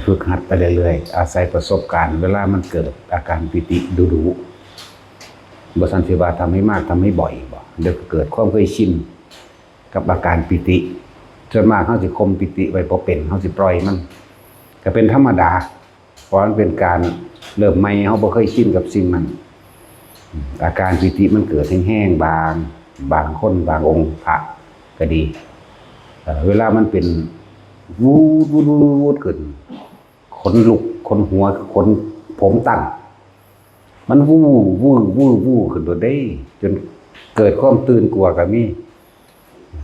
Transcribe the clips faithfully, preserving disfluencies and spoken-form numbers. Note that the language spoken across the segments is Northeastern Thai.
ฝึกหัดไปเรื่อยๆ อาศัยประสบการณ์ เวลามันเกิดอาการปีติดุๆ บ่ซั้นสิว่าทำให้มาก ทำให้บ่อยบ่ เดี๋ยวก็เกิดความเคยชินกับอาการปีติ ส่วนมากเฮาสิข่มปีติไว้บ่เป็น เฮาสิปล่อยมัน ก็เป็นธรรมดา เพราะมันเป็นการเริ่มใหม่ เฮาบ่เคยชินกับสิ่งนั้น อาการปีติมันเกิดแฮงๆ บาง บางคน บางองค์พระก็ดี เอ่อ เวลามันเป็น วูด วูด ขึ้น ขนลุก ขนหัว ขนผมตั้ง มัน วู วื้อ วื้อ วื้อ ขึ้นโดดเด้ จนเกิดความตื่นกลัวก็มี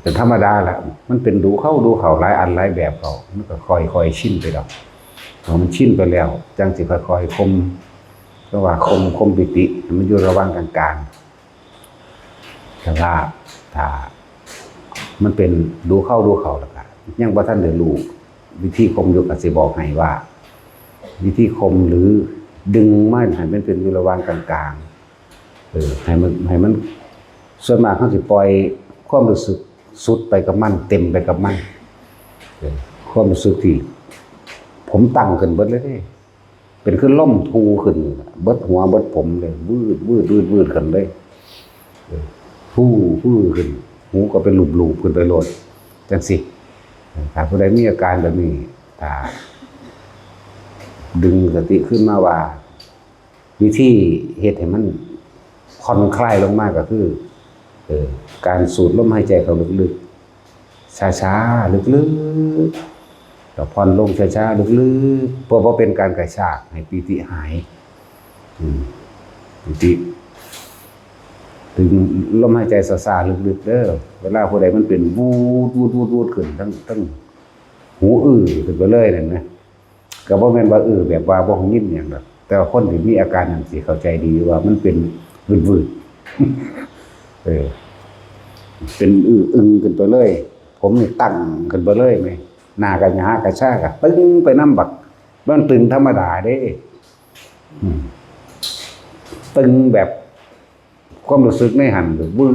เป็นธรรมดาแหละ มันเป็นดูเข้าดูเข้าหลายอันหลายแบบเข้า มันก็ค่อยๆ ชินไปดอก พอมันชินไปแล้ว จั่งสิค่อยๆ ข่ม เพราะว่าข่ม ข่มปีติ ให้มันอยู่ระหว่างกลางๆ แต่ว่าถ้ามันเป็นดูเข้าดูเข้าแล้วก็ยังบ่ทันได้รู้วิธีข่มอยู่ ก็สิบอกให้ว่า วิธีข่มหรือดึงมันให้มันเป็นอยู่ระหว่างกลางๆ เออ ให้มัน ให้มัน ส่วนมากเฮาสิปล่อยความรู้สึกสุดไปกับมัน เต็มไปกับมัน เออ ความรู้สึกที่ผมตั้งขึ้นเบิดเลยเด้ เป็นคือลมทูขึ้นนี่ล่ะ เบิดหัวเบิดผมเลย วืด วืด วืด วืดขึ้นเลย เออ ฮู้ ฮู้ขึ้น หูก็เป็นลูบๆ ขึ้นไปโลด จั่งซี้ เออ ถ้าผู้ใดมีอาการแบบนี้ ถ้าดึงสติขึ้นมาว่า วิธีเฮ็ดให้มันผ่อนคลายลงมาก็คือ เออ การสูดลมหายใจเข้าลึกๆ ช้าๆ ลึกๆ แล้วผ่อนลงช้าๆ ลึกๆ เพื่อบ่เป็นการกระชากให้ปีติหาย อืม ปีติ ดึงลมหายใจช้าๆ ลึกๆ เด้อ เวลาผู้ใดมันเป็น วูด วูด วูด วูด ขึ้นทั้ง ทั้งหูอื้อขึ้นไปเลยนั่นนะ ก็บ่แม่นว่าอื้อแบบว่าบ่ฮู้ยินหยังดอก แต่ว่าคนที่มีอาการนั้นสิเข้าใจดีว่ามันเป็นวืดๆ เออ เป็นอื้ออึงขึ้นไปเลย ผมนี่ตั้งขึ้นไปเลยแหม หน้าก็หยากระชากะตึงไปนำบัก มันตึงธรรมดาเด้ อืม ตึงแบบ ความรู้สึกในหั่นก็วื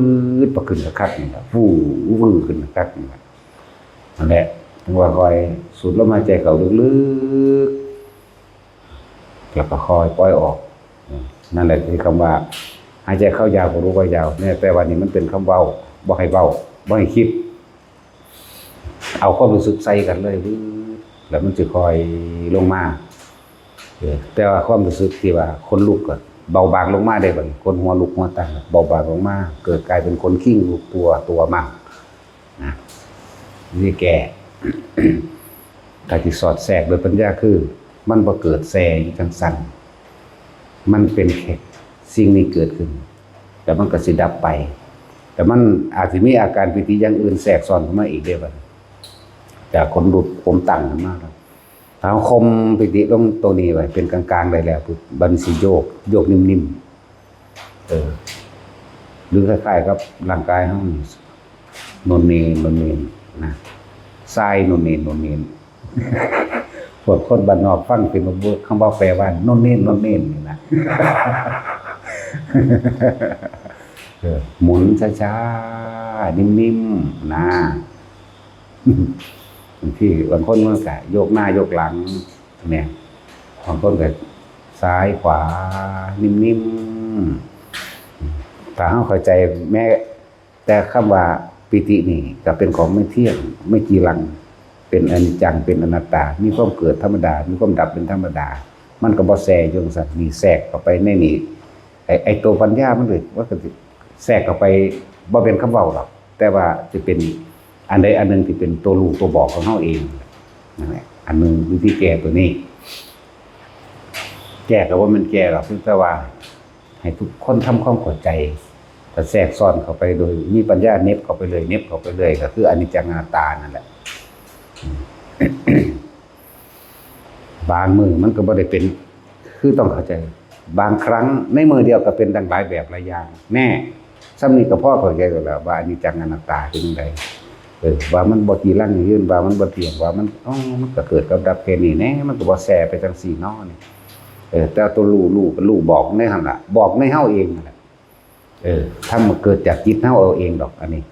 ดไปขึ้นคักๆ นี่ล่ะ ฟู่ วืดขึ้นคักๆ นี่ล่ะ นั่นแหละ ถึงว่าคอยสูดลมหายใจเข้าลึกๆ แล้วก็คอยปล่อยออก อืม นั่นแหละคือคำว่า หายใจเข้ายาวก็รู้ว่ายาว เนี่ย แต่ว่านี่มันเป็นคำเว้า บ่ให้เว้า บ่ให้คิด เอาความรู้สึกใส่กันเลย วืด แล้วมันสิค่อยลงมา เออ แต่ว่าความรู้สึกที่ว่าขนลุกก็เบาบางลงมาได้บัดนี้ ขนหัวลุกหัวตั้งเบาบางลงมา เกิดกลายเป็นขนคิงลุกตัว ตัวมั่งนะ วิธีแก้ ถ้าที่สอดแทรกโดยปัญญาคือ มันบ่เกิดแซ่อยู่จั่งซั้น มันเป็นแค่สิ่งนี้เกิดขึ้น แล้วมันก็สิดับไป แต่มันอาจสิมีอาการปีติอย่างอื่นแทรกซ้อนเข้ามาอีกเด้บัดนี้ จากขนลุกผมตั้งขึ้นมาแล้ว ถ้าเฮาข่มปีติลงตัวนี้ไว้เป็นกลางๆ ได้แล้วปุ๊บ บัดนี้สิโยก โยกนิ่มๆ เออ หรือคล้ายๆ กับร่างกายเฮานี่ โนนเนน โนนเนน นะ ทรายโนนเนน โนนเนน พวกคนบ้านนอกฟังเป็นบ่ คำว่าแปลว่าโนนเนน โนนเนน นี่นะ เออ หมุนช้าๆ นิ่มๆ นะ บางทีบางคนมันก็โยกหน้าโยกหลัง เนี่ย บางคนก็ซ้ายขวา นิ่มๆ ถ้าเฮาเข้าใจแม้ แต่คำว่าปีตินี่ก็เป็นของไม่เที่ยง ไม่จีรัง เป็นอนิจจัง เป็นอนัตตา มีความเกิดธรรมดา มีความดับเป็นธรรมดา มันก็บ่แซ่อยู่จั่งซั้น นี่แทรกเข้าไปในนี่ ไอ้ ไอ้ตัวปัญญามันเลย มันก็สิแทรกเข้าไป บ่เป็นคำเว้าดอก แต่ว่าสิเป็นอันใดอันหนึ่งที่เป็นตัวรู้ตัวบอกของเฮาเอง นั่นแหละ อันหนึ่งวิธีแก้ตัวนี้ แก้ก็บ่แม่นแก้ดอก เพียงแต่ว่าให้ทุกคนทำความเข้าใจ ถ้าแทรกซ้อนเข้าไปโดยมีปัญญาเหน็บเข้าไปเลย เหน็บเข้าไปเลย ก็คืออนิจจังอนัตตานั่นแหละ บางมื้อมันก็บ่ได้เป็น คือต้องเข้าใจ บางครั้งในมื้อเดียวก็เป็นตั้งหลายแบบหลายอย่าง แน่ ส่ำนี้ก็พอเข้าใจแล้วล่ะว่าอนิจจังอนัตตาเป็นจั่งใด เออ ว่ามันบ่จีรังยั่งยืน ว่ามันบ่เที่ยง ว่ามัน อ๋อ มันก็เกิดกับดับแค่นี้แน่ มันก็บ่แซ่ไปจั่งซี้น้อนี่ เออ แต่ตัวรู้ รู้ก็รู้บอกในหั่นล่ะ บอกในเฮาเองนั่นแหละ เออ ธรรมะเกิดจากจิตเฮาเอาเองดอก อันนี้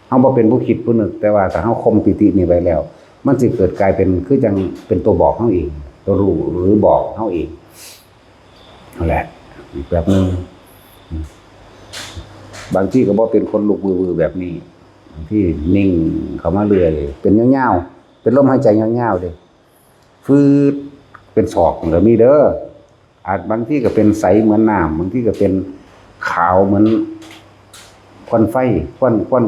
เฮาบ่เป็นผู้คิดผู้นึก แต่ว่าถ้าเฮาข่มปีตินี่ไว้แล้ว มันสิเกิดกลายเป็น คือจั่งเป็นตัวบอกเฮาเอง รู้หรือบอกเฮาเอง นั่นแหละ อีกแบบหนึ่ง บางทีก็บ่เป็นคนลุกวือๆแบบนี้ บางทีนิ่งเข้ามาเรื่อย เป็นยาวๆ เป็นลมหายใจยาวๆเด้ ฟืด เป็นศอกมันก็มีเด้อ อาจบางทีก็เป็นใสเหมือนน้ำ บางทีก็เป็นขาวเหมือนควันไฟ ควัน ควัน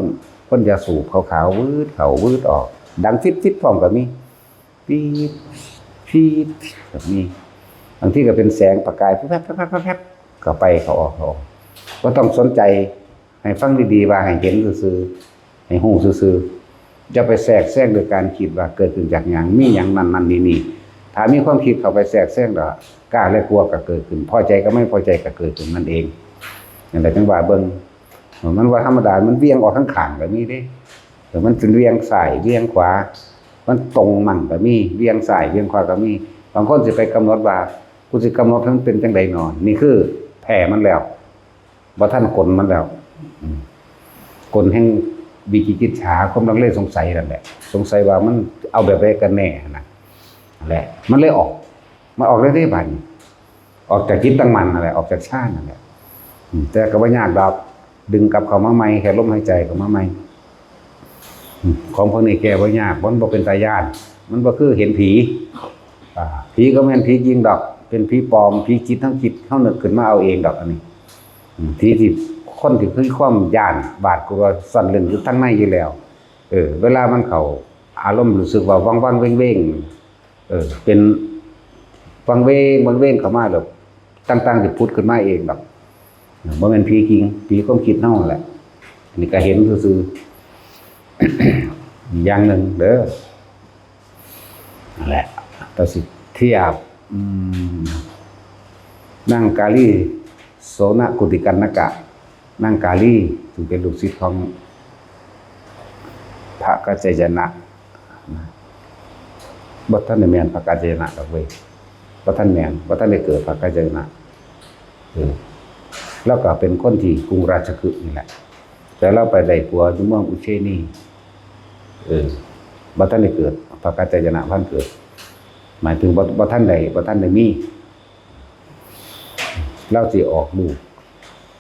ควันยาสูบขาวๆ วืดเข้า วืดออก ดังฟิดๆพร้อมก็มี ปี๊ด ปี๊ด แบบนี้ บางทีก็เป็นแสงประกาย แฟบๆๆๆๆ เข้าไปเข้าออก เข้าออก บ่ต้องสนใจ ให้ฟังดีๆ ว่าให้เห็นซื่อๆ ให้ฮู้ซื่อๆ อย่าไปแทรกแซงโดยการคิดว่าเกิดขึ้นจากหยัง มีหยังนั่นนั่นนี่นี่ ถ้ามีความคิดเข้าไปแทรกแซงแล้ว กล้าและกลัวก็เกิดขึ้น พอใจกับไม่พอใจก็เกิดขึ้นนั่นเอง นั่นแหละจั่งว่าเบิ่ง เออ มันบ่ธรรมดา มันเหวี่ยงออกทั้งข้างก็มีเด้ เออ มันเป็นเหวี่ยงซ้ายเหวี่ยงขวา มันตรงมั่งก็มี เหวี่ยงซ้ายเหวี่ยงขวาก็มี บางคนสิไปกำหนดว่า กูสิกำหนดให้มันเป็นจั่งใดหนอ นี่คือแพ้มันแล้ว บ่ทันกลมันแล้ว อืม กลแห่งวิจิกิจฉา ความลังเลสงสัยนั่นแหละ สงสัยว่ามันเอาแบบใดกันแน่นะ นั่นแหละ มันเลยออก มันออกได้เด้บัดนี้ ออกจากจิตตั้งมั่นนั่นแหละ ออกจากฌานนั่นแหละ อืม แต่ก็บ่ยากดอก ดึงกลับเข้ามาใหม่ แค่ลมหายใจเข้ามาใหม่ อืม ของพวกนี้แก้บ่ยาก มันบ่เป็นตาย้าน มันบ่คือเห็นผี อ่า ผีก็แม่นผีจริงดอก เป็นผีปลอม ผีจิตทั้งจิต เฮานึกขึ้นมาเอาเองดอกอันนี้ อืม ผีที่ คนที่คือความย้านหวาดกลัวซ่อนเร้นอยู่ทางในอยู่แล้ว เออ เวลามันเข้าอารมณ์รู้สึกว่าวังๆเวงๆ เออ เป็นวังเวงวังเวงเข้ามาแล้ว ต่างๆสิผุดขึ้นมาเองดอก บ่แม่นผีจริง ผีความคิดเฮานั่นแหละ อันนี้ก็เห็นซื่อๆ อย่างหนึ่งเด้อ นั่นแหละ แต่สิเทียบ อืม นางกาลี โสนกุติกัณณกะ นางกาลี ซึ่งเป็นลูกศิษย์ของพระกัจจายนะ บ่ทันได้แม่นพระกัจจายนะดอกเว้ย บ่ทันแม่น บ่ทันได้เกิดพระกัจจายนะ เออ แล้วก็เป็นคนที่กรุงราชคฤห์นี่แหละ แต่เราไปได้ผัวอยู่เมืองอุเชนี เออ บ่ทันได้เกิด พระกัจจายนะพันเกิด หมายถึงบ่ บ่ทันได้ บ่ทันได้มี เราสิออกลูก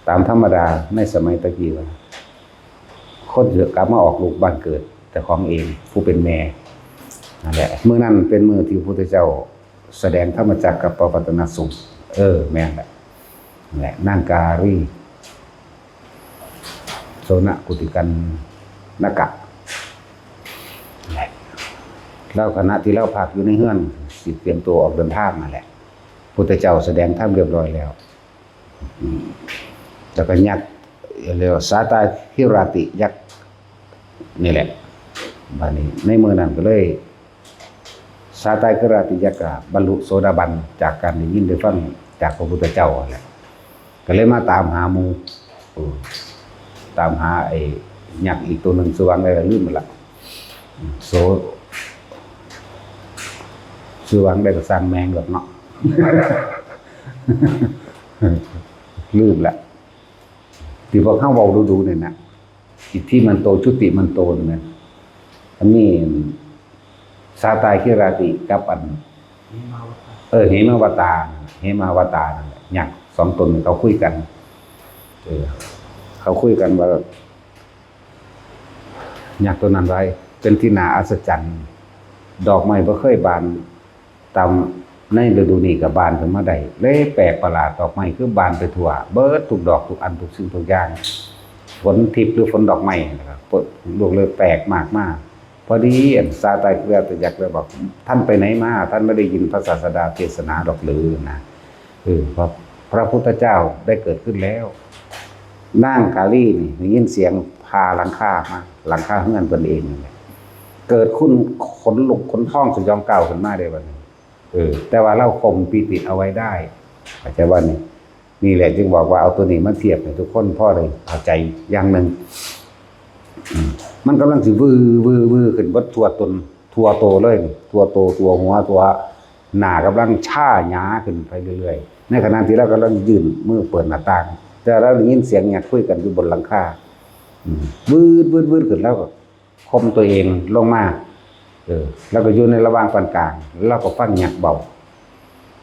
ตามธรรมดาในสมัยตะกี้ว่า คนสิกลับมาออกลูกบ้านเกิดเจ้าของเอง ผู้เป็นแม่ นั่นแหละ มื้อนั้นเป็นมื้อที่พระพุทธเจ้าแสดงธรรมจักรกัปปวัตตนสูตร เออ แม่นแหละ นั่นแหละ นางกาลี โสนกุติกัณณกะ นั่นแหละ แล้วขณะที่เราพักอยู่ในเฮือน สิเตรียมตัวออกเดินทางนั่นแหละ พุทธเจ้าแสดงธรรมเรียบร้อยแล้ว อืม แล้วก็ยักษ์ เรียกว่าสาตาคิราติยักษ์นี่แหละ บัดนี้ในมื้อนั้นก็เลย สาตาคิราติยักษ์ก็บรรลุโสดาบันจากการได้ยินได้ฟังจากพระพุทธเจ้านั่นแหละ ก็เลยมาตามหาหมู่ เออ ตามหาไอ้ยักษ์อีกตัวหนึ่ง ชื่อว่าหยังใดล่ะ ลืมไปละ โส ชื่อว่าหยังใดก็ช่างแม่งดอกเนาะ ลืมละ ที่พวกเฮาเว้าดูๆเนี่ยนะ อิทธิมันโต จุติมันโตเนี่ยนะ อันนี้ สาตาคิราติกับอัน เออ เหมาวตา เหมาวตานั่นแหละ ยักษ์สองตนเขาคุยกัน เออ เขาคุยกันว่า ยักษ์ตัวนั้นว่า เป็นที่น่าอัศจรรย์ ดอกไม้บ่เคยบาน ตามในฤดูนี้ก็บานขึ้นมาได้ เลยแปลกประหลาด ดอกไม้คือบานไปทั่ว เบิดทุกดอกทุกอันทุกสิ่งทุกอย่าง ฝนทิพย์หรือฝนดอกไม้นะครับ พวกลูกเลยแปลกมากมาก พอดีอันสาตาคิราติยักษ์เลยบอก ท่านไปไหนมา ท่านไม่ได้ยินพระศาสดาเทศนาดอกหรือนะ เออ พระ พระพุทธเจ้าได้เกิดขึ้นแล้ว นางกาลีนี่ได้ยินเสียงผ่าหลังคามา หลังคาเฮือนเพิ่นเองนั่นแหละ เกิดขึ้นขนลุกขนพองสยองก้าวขึ้นมาเลยบัดนี้ เออ แต่ว่าเราข่มปีติเอาไว้ได้ เข้าใจว่านี่ นี่แหละจึงบอกว่าเอาตัวนี้มาเทียบให้ทุกคนพอได้เข้าใจอย่างหนึ่ง อืม มันกำลังสิวือ วือ วือขึ้นเบิดทั่วตน ทั่วโตเลยนี่ ทั่วโต ทั่วหัว ทั่วหน้ากำลังชาหยาขึ้นไปเรื่อยๆ ในขณะที่เรากำลังยื่นมือเปิดหน้าต่าง แต่เราได้ยินเสียงยักษ์คุยกันอยู่บนหลังคา อืม วืด วืด วืดขึ้น แล้วก็ข่มตัวเองลงมา เออ แล้วก็อยู่ในระหว่างปานกลาง แล้วก็ฟังยักษ์เบา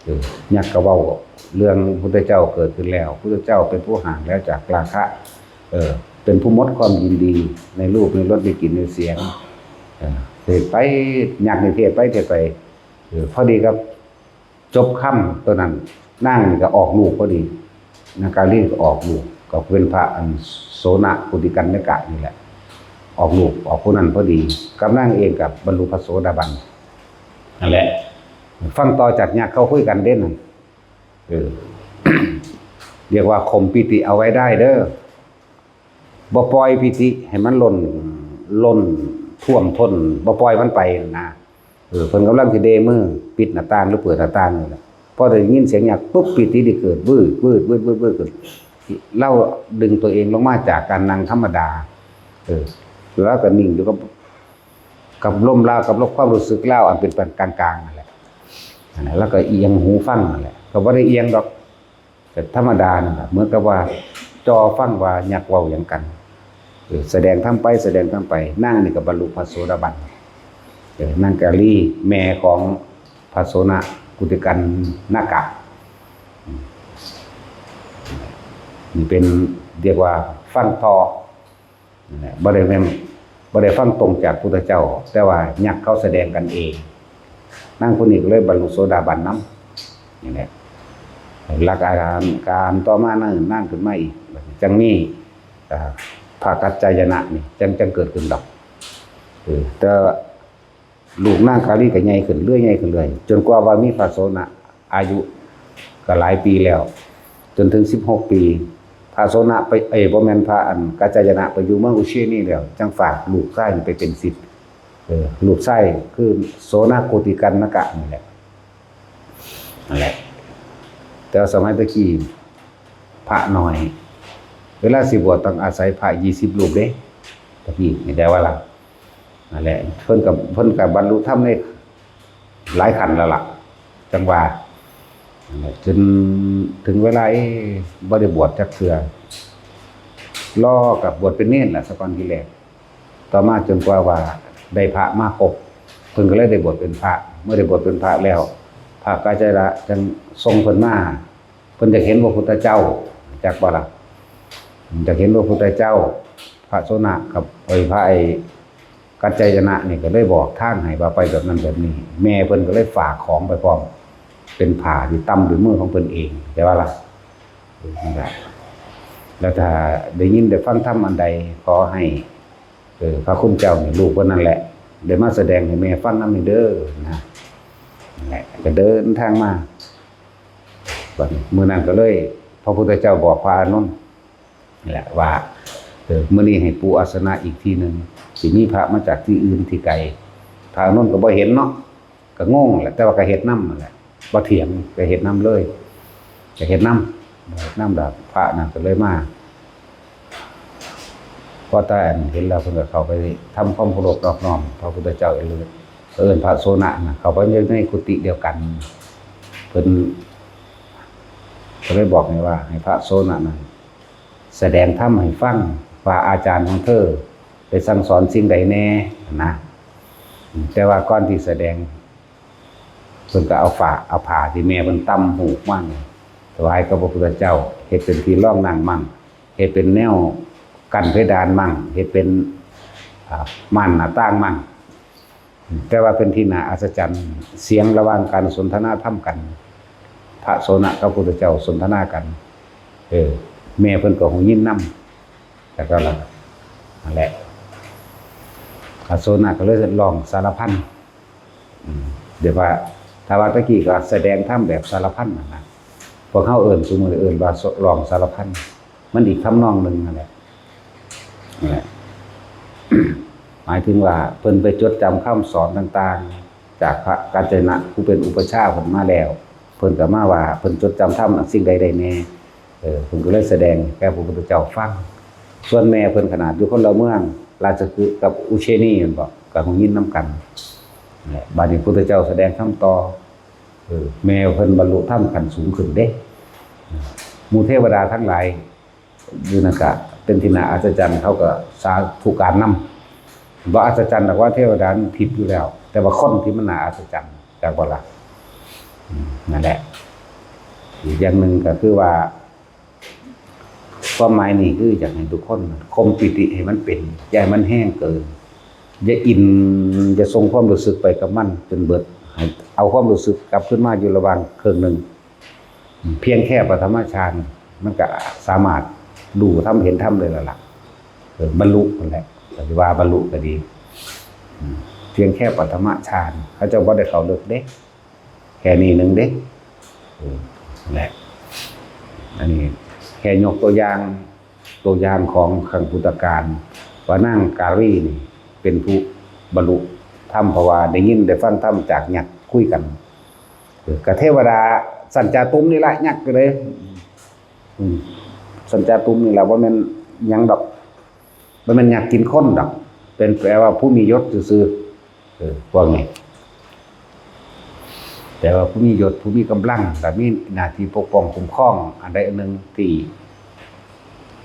เออ ยักษ์ก็เว้าเรื่องพุทธเจ้าเกิดขึ้นแล้ว พุทธเจ้าเป็นผู้ห่างแล้วจากราคะ เออ เป็นผู้หมดความยินดีในรูปในรสในกลิ่นในเสียง เออ เทศน์ไป ยักษ์นี่เทศน์ไปเทศน์ไป เออ พอดีกับจบคำตัวนั้น นางนี่ก็ออกลูกพอดี นางกาลีก็ออกลูก ก็เป็นพระอันโสนกุติกัณณกะนี่แหละ ออกลูกออกผู้นั้นพอดี กับนางเองกับบรรลุพระโสดาบัน นั่นแหละ ฟังต่อจากยักษ์เขาคุยกันเด้นั่น เออ เรียกว่าข่มปีติเอาไว้ได้เด้อ บ่ปล่อยปีติให้มันล้น ล้นท่วมท้น บ่ปล่อยมันไปนะ เออ เพิ่นกำลังสิเดมือปิดหน้าต่างหรือเปิดหน้าต่างนี่แหละ พอได้ยินเสียงยักษ์ปุ๊บ ปีติได้เกิด วืด วืด วืด วืด วืด ขึ้น เฮาดึงตัวเองลงมาจากการนั่งธรรมดา เออ แล้วก็นิ่งอยู่กับ กับลมลาว กับลมความรู้สึกลาวอันเป็นปานกลางๆนั่นแหละ นั่นแหละ แล้วก็เอียงหูฟังนั่นแหละ ก็บ่ได้เอียงดอก แต่ธรรมดานั่นแหละ เหมือนกับว่าจ่อฟังว่ายักษ์เว้าหยังกัน เออ แสดงธรรมไป แสดงธรรมไป นางนี่ก็บรรลุพระโสดาบัน เออ นางกาลี แม่ของพระโสนกุติกัณณกะ อืม นี่เป็น เรียกว่าฟังต่อ นั่นแหละ บ่ได้แม่น บ่ได้ฟังตรงจากพุทธเจ้า แต่ว่ายักษ์เขาแสดงกันเอง นางผู้นี้ก็เลยบรรลุโสดาบันนำ นี่แหละ หลักการ การต่อมานั้นนางขึ้นมาอีก จั่งมี อ่า พระกัจจายนะนี่ จั่ง จั่งเกิดขึ้นดอก เออ แต่ ลูกนางกาลีก็ใหญ่ขึ้นเรื่อย ใหญ่ขึ้นเรื่อย จนกว่าว่ามีพระโสน อายุก็หลายปีแล้ว จนถึงสิบหกปี พระโสนไป เอ้ย บ่แม่น พระอันกัจจายนะไปอยู่เมืองอุเชนีแล้ว จั่งฝากลูกชายนี่ไปเป็นศิษย์ เออ ลูกชายคือโสนกุติกัณณกะนี่แหละ นั่นแหละ แต่ว่าสมัยตะกี้พระน้อย เวลาสิบวชต้องอาศัยพระยี่สิบรูปเด้ ตะกี้นี่ได้ว่าล่ะ นั่นแหละ เพิ่นก็ เพิ่นก็บรรลุธรรมในหลายขั้นแล้วล่ะ จั่งว่า นั่นแหละ จนถึงเวลา เอ๊ะ บ่ได้บวชจักเทื่อ รอกับบวชเป็นเณรล่ะ ซะก่อนทีแรก ต่อมาจนกว่าว่าได้พระมาครบ เพิ่นก็เลยได้บวชเป็นพระ เมื่อได้บวชเป็นพระแล้ว พระกัจจายนะจั่งส่งเพิ่นมา เพิ่นอยากเห็นพระพุทธเจ้า จักบ่ล่ะ อยากเห็นพระพุทธเจ้า พระโสนกับ ไอ้ พระไอ้กัจจายนะนี่ก็เลยบอกทางให้ว่าไปแบบนั้นแบบนี้ แม่เพิ่นก็เลยฝากของไปพร้อม เป็นผ้าที่ตำด้วยมือของเพิ่นเอง แต่ว่าล่ะ เออ นั่นแหละ แล้วถ้าได้ยินได้ฟังธรรมอันใด ขอให้ เออ พระคุณเจ้านี่ลูกเพิ่นนั่นแหละ ได้มาแสดงให้แม่ฟังนำนี่เด้อ นะ นั่นแหละ ก็เดินทางมา บัดนี้มื้อนั้นก็เลย พระพุทธเจ้าบอกพระอานนท์นี่แหละว่า เออ มื้อนี้ให้ปูอาสนะอีกที่หนึ่ง สิมีพระมาจากที่อื่นที่ไกล พระอานนท์ก็บ่เห็นเนาะ ก็งงแหละ แต่ว่าก็เฮ็ดนำนั่นแหละ บ่เถียง ก็เฮ็ดนำเลย ก็เฮ็ดนำ เฮ็ดนำ แล้วพระนั่นก็เลยมา พอตาอันเห็นแล้ว เพิ่นก็เข้าไปทำความเคารพนอบน้อมพระพุทธเจ้า เอิ้น เอิ้นพระโสนนะ เข้าไปในกุฏิเดียวกัน เพิ่นก็เลยบอกให้ว่า ให้พระโสนนะนั้นแสดงธรรมให้ฟัง ว่าอาจารย์ของเธอได้สั่งสอนสิ่งใดแน่นะ แต่ว่าก่อนที่แสดง เพิ่นก็เอาผ้า เอาผ้าที่แม่เพิ่นตำฮูกมานี่ ถวายกับพระพุทธเจ้า เฮ็ดเป็นที่รองนั่งมั่ง เฮ็ดเป็นแนวกั้นเพดานมั่ง เฮ็ดเป็น อ่า ม่านหน้าต่างมั่ง แต่ว่าเป็นที่น่าอัศจรรย์ เสียงระหว่างการสนทนาธรรมกัน พระโสนกับพระพุทธเจ้าสนทนากัน เออ แม่เพิ่นก็หูยินนำ แล้วก็ละ นั่นแหละ พระโสนก็เลยร้องสารพัน อืม เดี๋ยวว่า ถ้าว่าตะกี้ก็แสดงธรรมแบบสารพันนั่นนะ พวกเฮาเอิ้นซุมื้อนี้เอิ้นว่าร้องสารพัน มันอีกทำนองหนึ่งนั่นแหละ นั่นแหละ หมายถึงว่าเพิ่นไปจดจำคำสอนต่างๆ จากพระกัจจายนะผู้เป็นอุปัชฌาย์เพิ่นมาแล้ว เพิ่นก็มาว่าเพิ่นจดจำธรรมสิ่งใดได้แน่ เออ เพิ่นก็เลยแสดงแก่พระพุทธเจ้าฟัง ส่วนแม่เพิ่นขนาดอยู่คนละเมือง ราชคฤห์กับอุเชนีย์ แม่นบ่ ก็ฮู้ยินนำกัน เนี่ย บัดนี้พุทธเจ้าแสดงธรรมต่อ เออ แม่เพิ่นบรรลุธรรมขั้นสูงขึ้นเด้ หมู่เทวดาทั้งหลายอยู่นั่นก็เป็นที่น่าอัศจรรย์ เขาก็สาธุการนำ บ่อัศจรรย์ดอกว่าเทวดามันผิดอยู่แล้ว แต่ว่าคนที่มันน่าอัศจรรย์ จักบ่ล่ะ นั่นแหละ อีกอย่างหนึ่งก็คือว่า ความหมายนี่คืออยากให้ทุกคนข่มปีติให้มันเป็น อย่าให้มันแฮงเกิน อย่าอิน อย่าส่งความรู้สึกไปกับมันจนเบิด ให้เอาความรู้สึกกลับคืนมาอยู่ระหว่างครึ่งหนึ่ง เพียงแค่ปฐมฌาน มันก็สามารถรู้ธรรมเห็นธรรมได้แล้วล่ะ เออ บรรลุนั่นแหละ ก็สิว่าบรรลุก็ดี อืม เพียงแค่ปฐมฌาน เขาเจ้าบ่ได้เข้าลึกเด้ แค่นี้หนึ่งเด้ เออ นั่นแหละ อันนี้แค่ยกตัวอย่าง ตัวอย่างของครั้งพุทธกาล ว่านางกาลีนี่เป็นผู้บรรลุธรรม เพราะว่าได้ยินได้ฟังธรรมจากยักษ์คุยกัน เออ กะเทวดาสันจาตุมนี่ละ ยักษ์ก็เลย อืม สันจาตุมนี่ละ ว่าแม่นหยังดอก ว่าแม่นยักษ์กินคนดอก เป็นแปลว่าผู้มียศซื่อๆ เออ พวกนี้ แต่ว่าผู้มียศ ผู้มีกำลัง และมีหน้าที่ปกป้องคุ้มครอง อันใดอันหนึ่งที่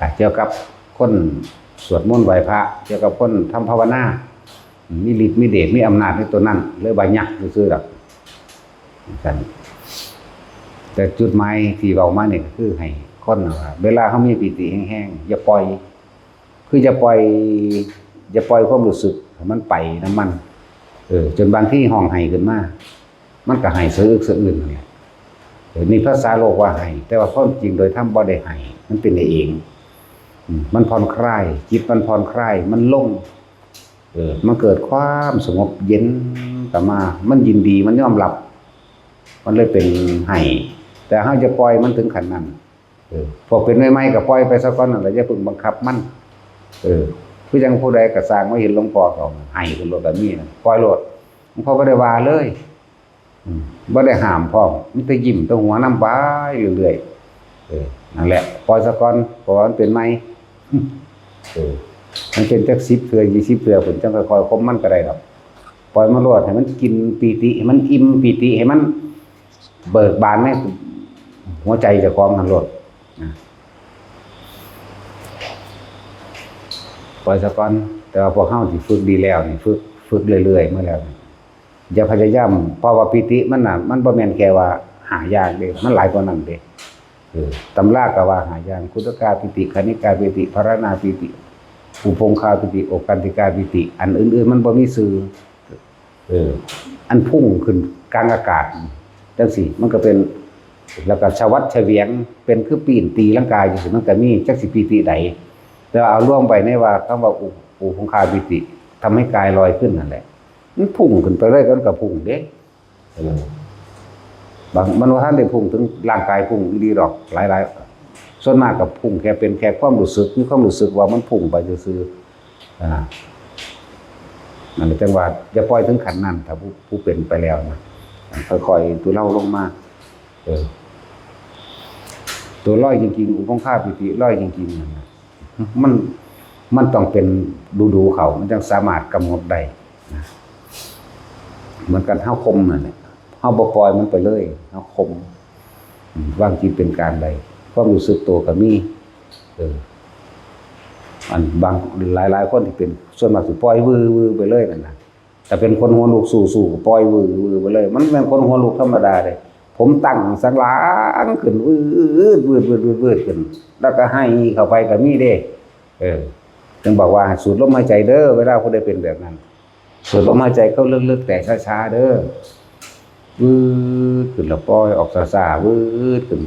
อ่ะ เกี่ยวกับคนสวดมนต์ไหว้พระ เกี่ยวกับคนทำภาวนา มีฤทธิ์มีเดช มีอำนาจในตัวนั้น เลยว่ายักษ์ซื่อๆดอก กัน แต่จุดหมายที่เว้ามานี่ก็คือให้คนน่ะว่า เวลาเฮามีปีติแฮงๆ อย่าปล่อย คืออย่าปล่อย อย่าปล่อยความรู้สึกให้มันไปนำมัน เออ จนบางทีฮ้องไห้ขึ้นมา มันก็ไห้สะอึกสะอื้นนั่นแหละ เออ นี่ภาษาโลกว่าไห้ แต่ว่าความจริงโดยธรรมบ่ได้ไห้ มันเป็นเอง อืม มันผ่อนคลาย จิตมันผ่อนคลาย มันลง เออ มันเกิดความสงบเย็นกลับมา มันยินดี มันยอมรับ มันเลยเป็นไห้ แต่เฮาจะปล่อยมันถึงขั้นนั้น เออ พวกเป็นใหม่ๆ ก็ปล่อยไปซะก่อนนั่นแหละ อย่าเพิ่งบังคับมัน เออ คือจั่งผู้ใดก็ซ่างมาเห็นหลวงพ่อเขาไห้ขึ้นโลดก็มีนะ ปล่อยโลด หลวงพ่อบ่ได้ว่าเลย อืม บ่ได้ห้ามพร้อม มีแต่ยิ้มแต่หัวนำไปเรื่อยๆ เออ นั่นแหละ ปล่อยซะก่อน เพราะว่ามันเป็นใหม่ เออ มันเป็นจักสิบเทื่อ ยี่สิบเทื่อ พุ้นจั่งค่อยๆ ข่มมันก็ได้ดอก ปล่อยมันโลด ให้มันกินปีติ ให้มันอิ่มปีติ ให้มันเบิกบานในหัวใจเจ้าของหั้นโลด นะ ปล่อยซะก่อน แต่ว่าพวกเฮาที่ฝึกดีแล้วนี่ ฝึก ฝึกเรื่อยๆ มาแล้วนี่ อย่าพยายาม เพราะว่าปีติมันน่ะ มันบ่แม่นแค่ว่าห้าอย่างเด้ มันหลายกว่านั้นเด้ เออ ตำราก็ว่าห้าอย่าง ขุททกาปีติ คณิกาปีติ พาราณาปีติ อุพงคาปีติ โอคันติกาปีติ อันอื่นๆ มันบ่มีชื่อ เออ อันพุ่งขึ้นกลางอากาศจั่งซี้ มันก็เป็น แล้วก็สวัดเฉวียง เป็นคือปีนตีลังกาจั่งซี้ มันก็มี จักสิปีติใด แต่ว่าเอารวมไว้ในว่าคำว่าอุ อุพงคาปีติ ทำให้กายลอยขึ้นนั่นแหละ มันพุ่งขึ้นไปเลย มันก็พุ่งเด้ เออ บาง มันบ่ทันได้พุ่งถึงร่างกายพุ่งอีหลีดอก หลายๆ ส่วนมากก็พุ่งแค่เป็นแค่ความรู้สึก มีความรู้สึกว่ามันพุ่งไปซื่อๆ อ่า นั่นแหละจั่งว่าอย่าปล่อยถึงขั้นนั้น ถ้าผู้ ผู้เป็นไปแล้วนะ ค่อยๆ ทุเลาลงมา เออ ตัวลอยจริงๆ อุพงคาปีติลอยจริงๆ นั่นน่ะ มัน มันต้องเป็นฤดูเขา มันจั่งสามารถกำหนดได้นะ เหมือนกัน เฮาข่มนั่นแหละ เฮาบ่ปล่อยมันไปเลย เฮาข่ม อืม วางจิตเป็นกลางได้ ความรู้สึกตัวก็มี เออ อันบาง หลายๆ คนที่เป็น ส่วนมากสิปล่อยวื้อๆ ไปเลยนั่นน่ะ แต่เป็นคนหัวลุกสู้ๆ ก็ปล่อยวื้อๆ ไปเลย มันเป็นคนหัวลุกธรรมดาเลย ผมตั้งสันหลังขึ้น วืดๆ วืดๆ วืดๆ ขึ้น แล้วก็ไห้เข้าไปก็มีเด้ เออ จึงบอกว่าสูดลมหายใจเด้อ เวลาผู้ใดเป็นแบบนั้น สูดลมหายใจเข้าลึกๆ แต่ช้าๆ เด้อ วืดขึ้นแล้วปล่อยออกช้าๆ วืดขึ้น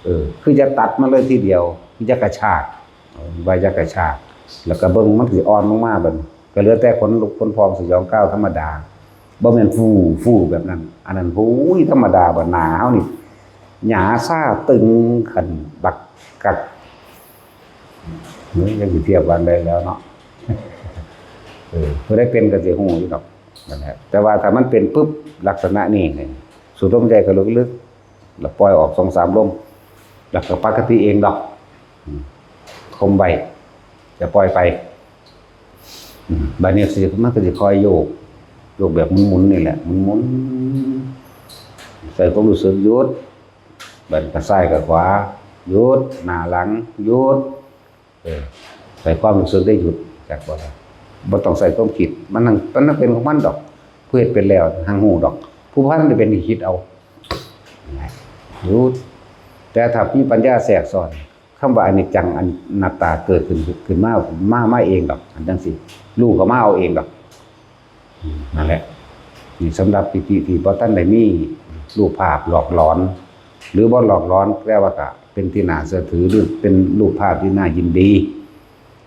เออ คือจะตัดมันเลยทีเดียว คือจะกระชาก เออ ว่าจะกระชาก แล้วก็เบิ่งมันสิอ่อนลงมาบัดนี้ ก็เหลือแต่ขนลุกขนพองสยองกล้าวธรรมดา บ่แม่นฟู่ ฟู่แบบนั้น อันนั้น โอ้ย ธรรมดา บัดหน้าเฮานี่ หญ้าซาตึงขึ้นบักกัก เฮ้ย จั่งสิเทียบกันได้แล้วเนาะ เออ ผู้ใดเป็นก็สิฮู้อยู่ดอก นั่นแหละ แต่ว่าถ้ามันเป็นปุ๊บ ลักษณะนี้นี่ สูดลมใจเข้าลึกๆ แล้วปล่อยออกสองสามลม แล้วก็ปกติเองดอก อืม ข่มไว้ จะปล่อยไป อืม บัดนี้สิ มันก็สิค่อยโยก โยกแบบหมุนๆ นี่แหละ หมุนๆ ใส่ความรู้สึกหยุด บัดนี้ก็ซ้ายก็ขวา หยุด หน้าหลัง หยุด เออ ใส่ความรู้สึกได้หยุด จักบ่ล่ะ บ่ต้องใส่ความคิด มันนั่ง มันนั่งเป็นของมันดอก ผู้เฮ็ดเป็นแล้วหั้นฮู้ดอก ผู้บ่ทันได้เป็นนี่คิดเอา รู้ แต่ถ้ามีปัญญาแทรกซ้อน คำว่าอนิจจังอนัตตาเกิดขึ้น ขึ้นมา มา มาเองดอก อันจังสิ รู้ก็มาเอาเองดอก นั่นแหละ นี่สำหรับปีติที่บ่ทันได้มีรูปภาพหลอกหลอน หรือบ่หลอกหลอน แปลว่าก็เป็นที่น่าเชื่อถือ หรือเป็นรูปภาพที่น่ายินดี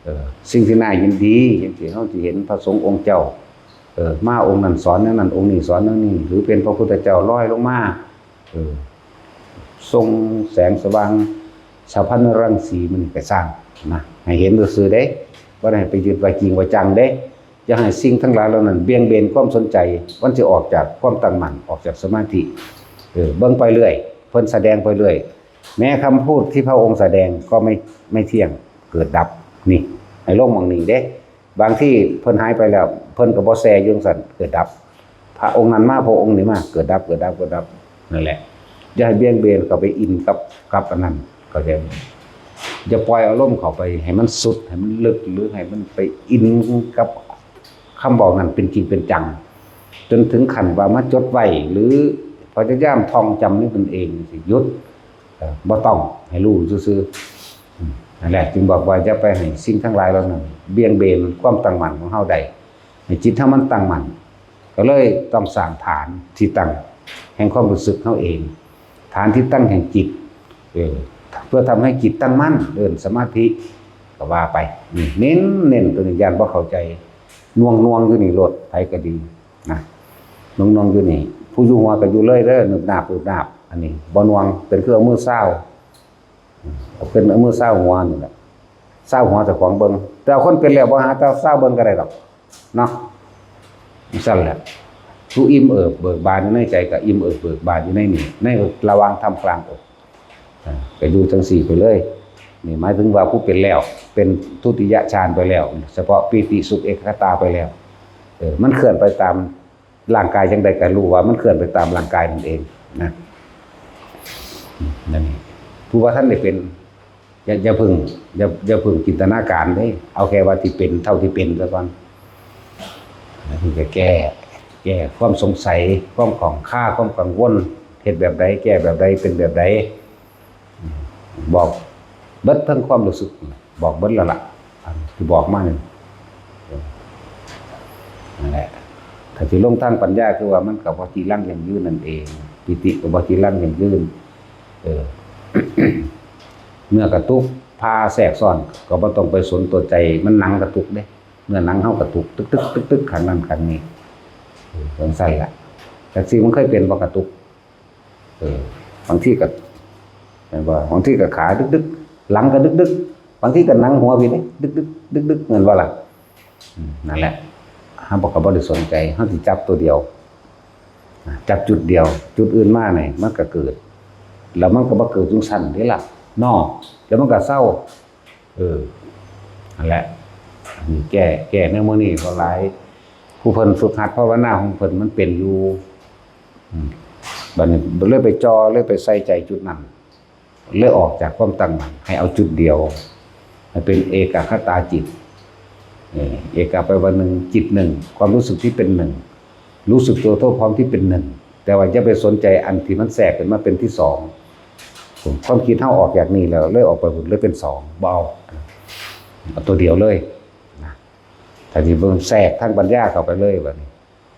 เออ สิ่งที่น่ายินดี อย่างที่เฮาสิเห็นพระสงฆ์องค์เจ้า เออ มาองค์นั้นสอนแนวนั้น องค์นี้สอนแนวนี้ หรือเป็นพระพุทธเจ้าลอยลงมา เออ ส่งแสงสว่าง สะพานรังสีมันไปสร้างนะ ให้เห็นซื่อๆเด้ บ่ได้ให้ไปยึดว่าจริงว่าจังเด้ อย่าให้สิ่งทั้งหลายเหล่านั้นเบี่ยงเบนความสนใจ มันสิออกจากความตั้งมั่น ออกจากสมาธิ เออ เบิ่งไปเรื่อย เพิ่นแสดงไปเรื่อย แม้คำพูดที่พระองค์แสดงก็ไม่ ไม่เที่ยง เกิดดับ นี่ ให้ลงหม่องนี้เด้ บางทีเพิ่นหายไปแล้ว เพิ่นก็บ่แซ่อยู่จั่งซั้น เกิดดับ พระองค์นั้นมา พระองค์นี้มา เกิดดับ เกิดดับ เกิดดับ นั่นแหละ อย่าให้เบี่ยงเบนเข้าไปอินกับ กับอันนั้น เข้าใจบ่? อย่าปล่อยอารมณ์เข้าไปให้มันสุด ให้มันลึก หรือให้มันไปอินกับคำเว้านั้นเป็นจริงเป็นจัง จนถึงขั้นว่ามาจดไว้ หรือพยายามท่องจำในตนเอง สิหยุด เอ่อ บ่ต้อง ให้รู้ซื่อๆ อืม นั่นแหละ จึงบอกว่าอย่าไปให้สิ่งทั้งหลายเหล่านั้นเบี่ยงเบนความตั้งมั่นของเฮาได้ ให้จิตเฮามันตั้งมั่น ก็เลยต้องสร้างฐานที่ตั้งแห่งความรู้สึกเฮาเอง ฐานที่ตั้งแห่งจิต เออ เพื่อทำให้จิตตั้งมั่น เอิ้นสมาธิ ก็ว่าไป นี่ เน้น เน้นตัวนี้ ย้านบ่เข้าใจ หน่วงๆอยู่นี่โลด ไผก็ดีนะ หน่วงๆอยู่นี่ ผู้อยู่หัวก็อยู่เลยเด้อ นึบนาบ นึบนาบ อันนี้บ่หน่วง เป็นคือเอามือซาว เอาขึ้นเอามือซาวหัวนี่แหละ ซาวหัวเจ้าของเบิ่ง แต่คนเป็นแล้วบ่หาแต่ซาวเบิ่งก็ได้ดอก เนาะ จั่งซั้นแหละ ผู้อิ่มเอิบเบิกบานอยู่ในใจก็อิ่มเอิบเบิกบานอยู่ในนี่ ในระหว่างท่ามกลางอก อ่า ก็อยู่จั่งซี้ไปเลย นี่หมายถึงว่าผู้เป็นแล้ว เป็นทุติยฌานไปแล้ว เฉพาะปีติสุขเอกคตาไปแล้ว เออ มันเคลื่อนไปตามร่างกายจั่งใดก็รู้ว่ามันเคลื่อนไปตามร่างกายนั่นเองนะ นั่นเอง ผู้ว่าท่านได้เป็น อย่า อย่าเพิ่ง อย่า อย่าเพิ่งจินตนาการเด้ เอาแค่ว่าที่เป็นเท่าที่เป็นซะก่อน แล้วเพิ่นก็แก้ แก้ความสงสัย ความข้องคา ความกังวล เฮ็ดแบบใด แก้แบบใด เป็นแบบใด บอกเบิดทั้งความรู้สึก บอกเบิดแล้วล่ะ อันที่บอกมานี่ นั่นแหละ ถ้าสิลงทางปัญญาคือว่ามันก็บ่จีรังยั่งยืนนั่นเอง ปีติก็บ่จีรังยั่งยืน เออ เมื่อกระตุก พาแทรกซ้อน ก็บ่ต้องไปสนตัวใจ มันหนังกระตุกเด้ เมื่อหนังเฮากระตุก ตึกๆๆๆ ข้างนั้นข้างนี้ เออ จั่งซั้นล่ะ จักซี่มันเคยเป็นบ่กระตุก เออ บางทีก็ แม่นบ่ บางทีก็ขาดึกๆ หลังก็ดึกๆ บางทีก็หนังหัวพี้เด้ ดึกๆ ดึกๆ แม่นบ่ล่ะ อืม นั่นแหละ เฮาบ่ ก็บ่ได้สนใจ เฮาสิจับตัวเดียว จับจุดเดียว จุดอื่นมานี่มันก็เกิด แล้วมันก็บ่เกิดจั่งซั้นเด้ล่ะ เนาะ แล้วมันก็เซา เออ นั่นแหละ อันนี้แก้ แก้ในมื้อนี้ก็หลาย ผู้เพิ่นฝึกหัดภาวนาของเพิ่นมันเป็นอยู่ อืม บัดนี้เลยไปจ่อ เลยไปใส่ใจจุดนั้น เลยออกจากความตั้งมั่น ให้เอาจุดเดียว ให้เป็นเอกคตาจิต เออ เอกแปลว่าหนึ่ง จิตหนึ่ง ความรู้สึกที่เป็นหนึ่ง รู้สึกตัวทั่วพร้อมที่เป็นหนึ่ง แต่ว่าอย่าไปสนใจอันที่มันแทรกขึ้นมาเป็นที่สอง ความคิดเฮาออกจากนี่แล้ว เลยออกไปพุ้น เลยเป็นสอง บ่เอา เอาตัวเดียวเลยนะ ถ้าสิเบิ่งแทรกทางปัญญาเข้าไปเลยบัดนี้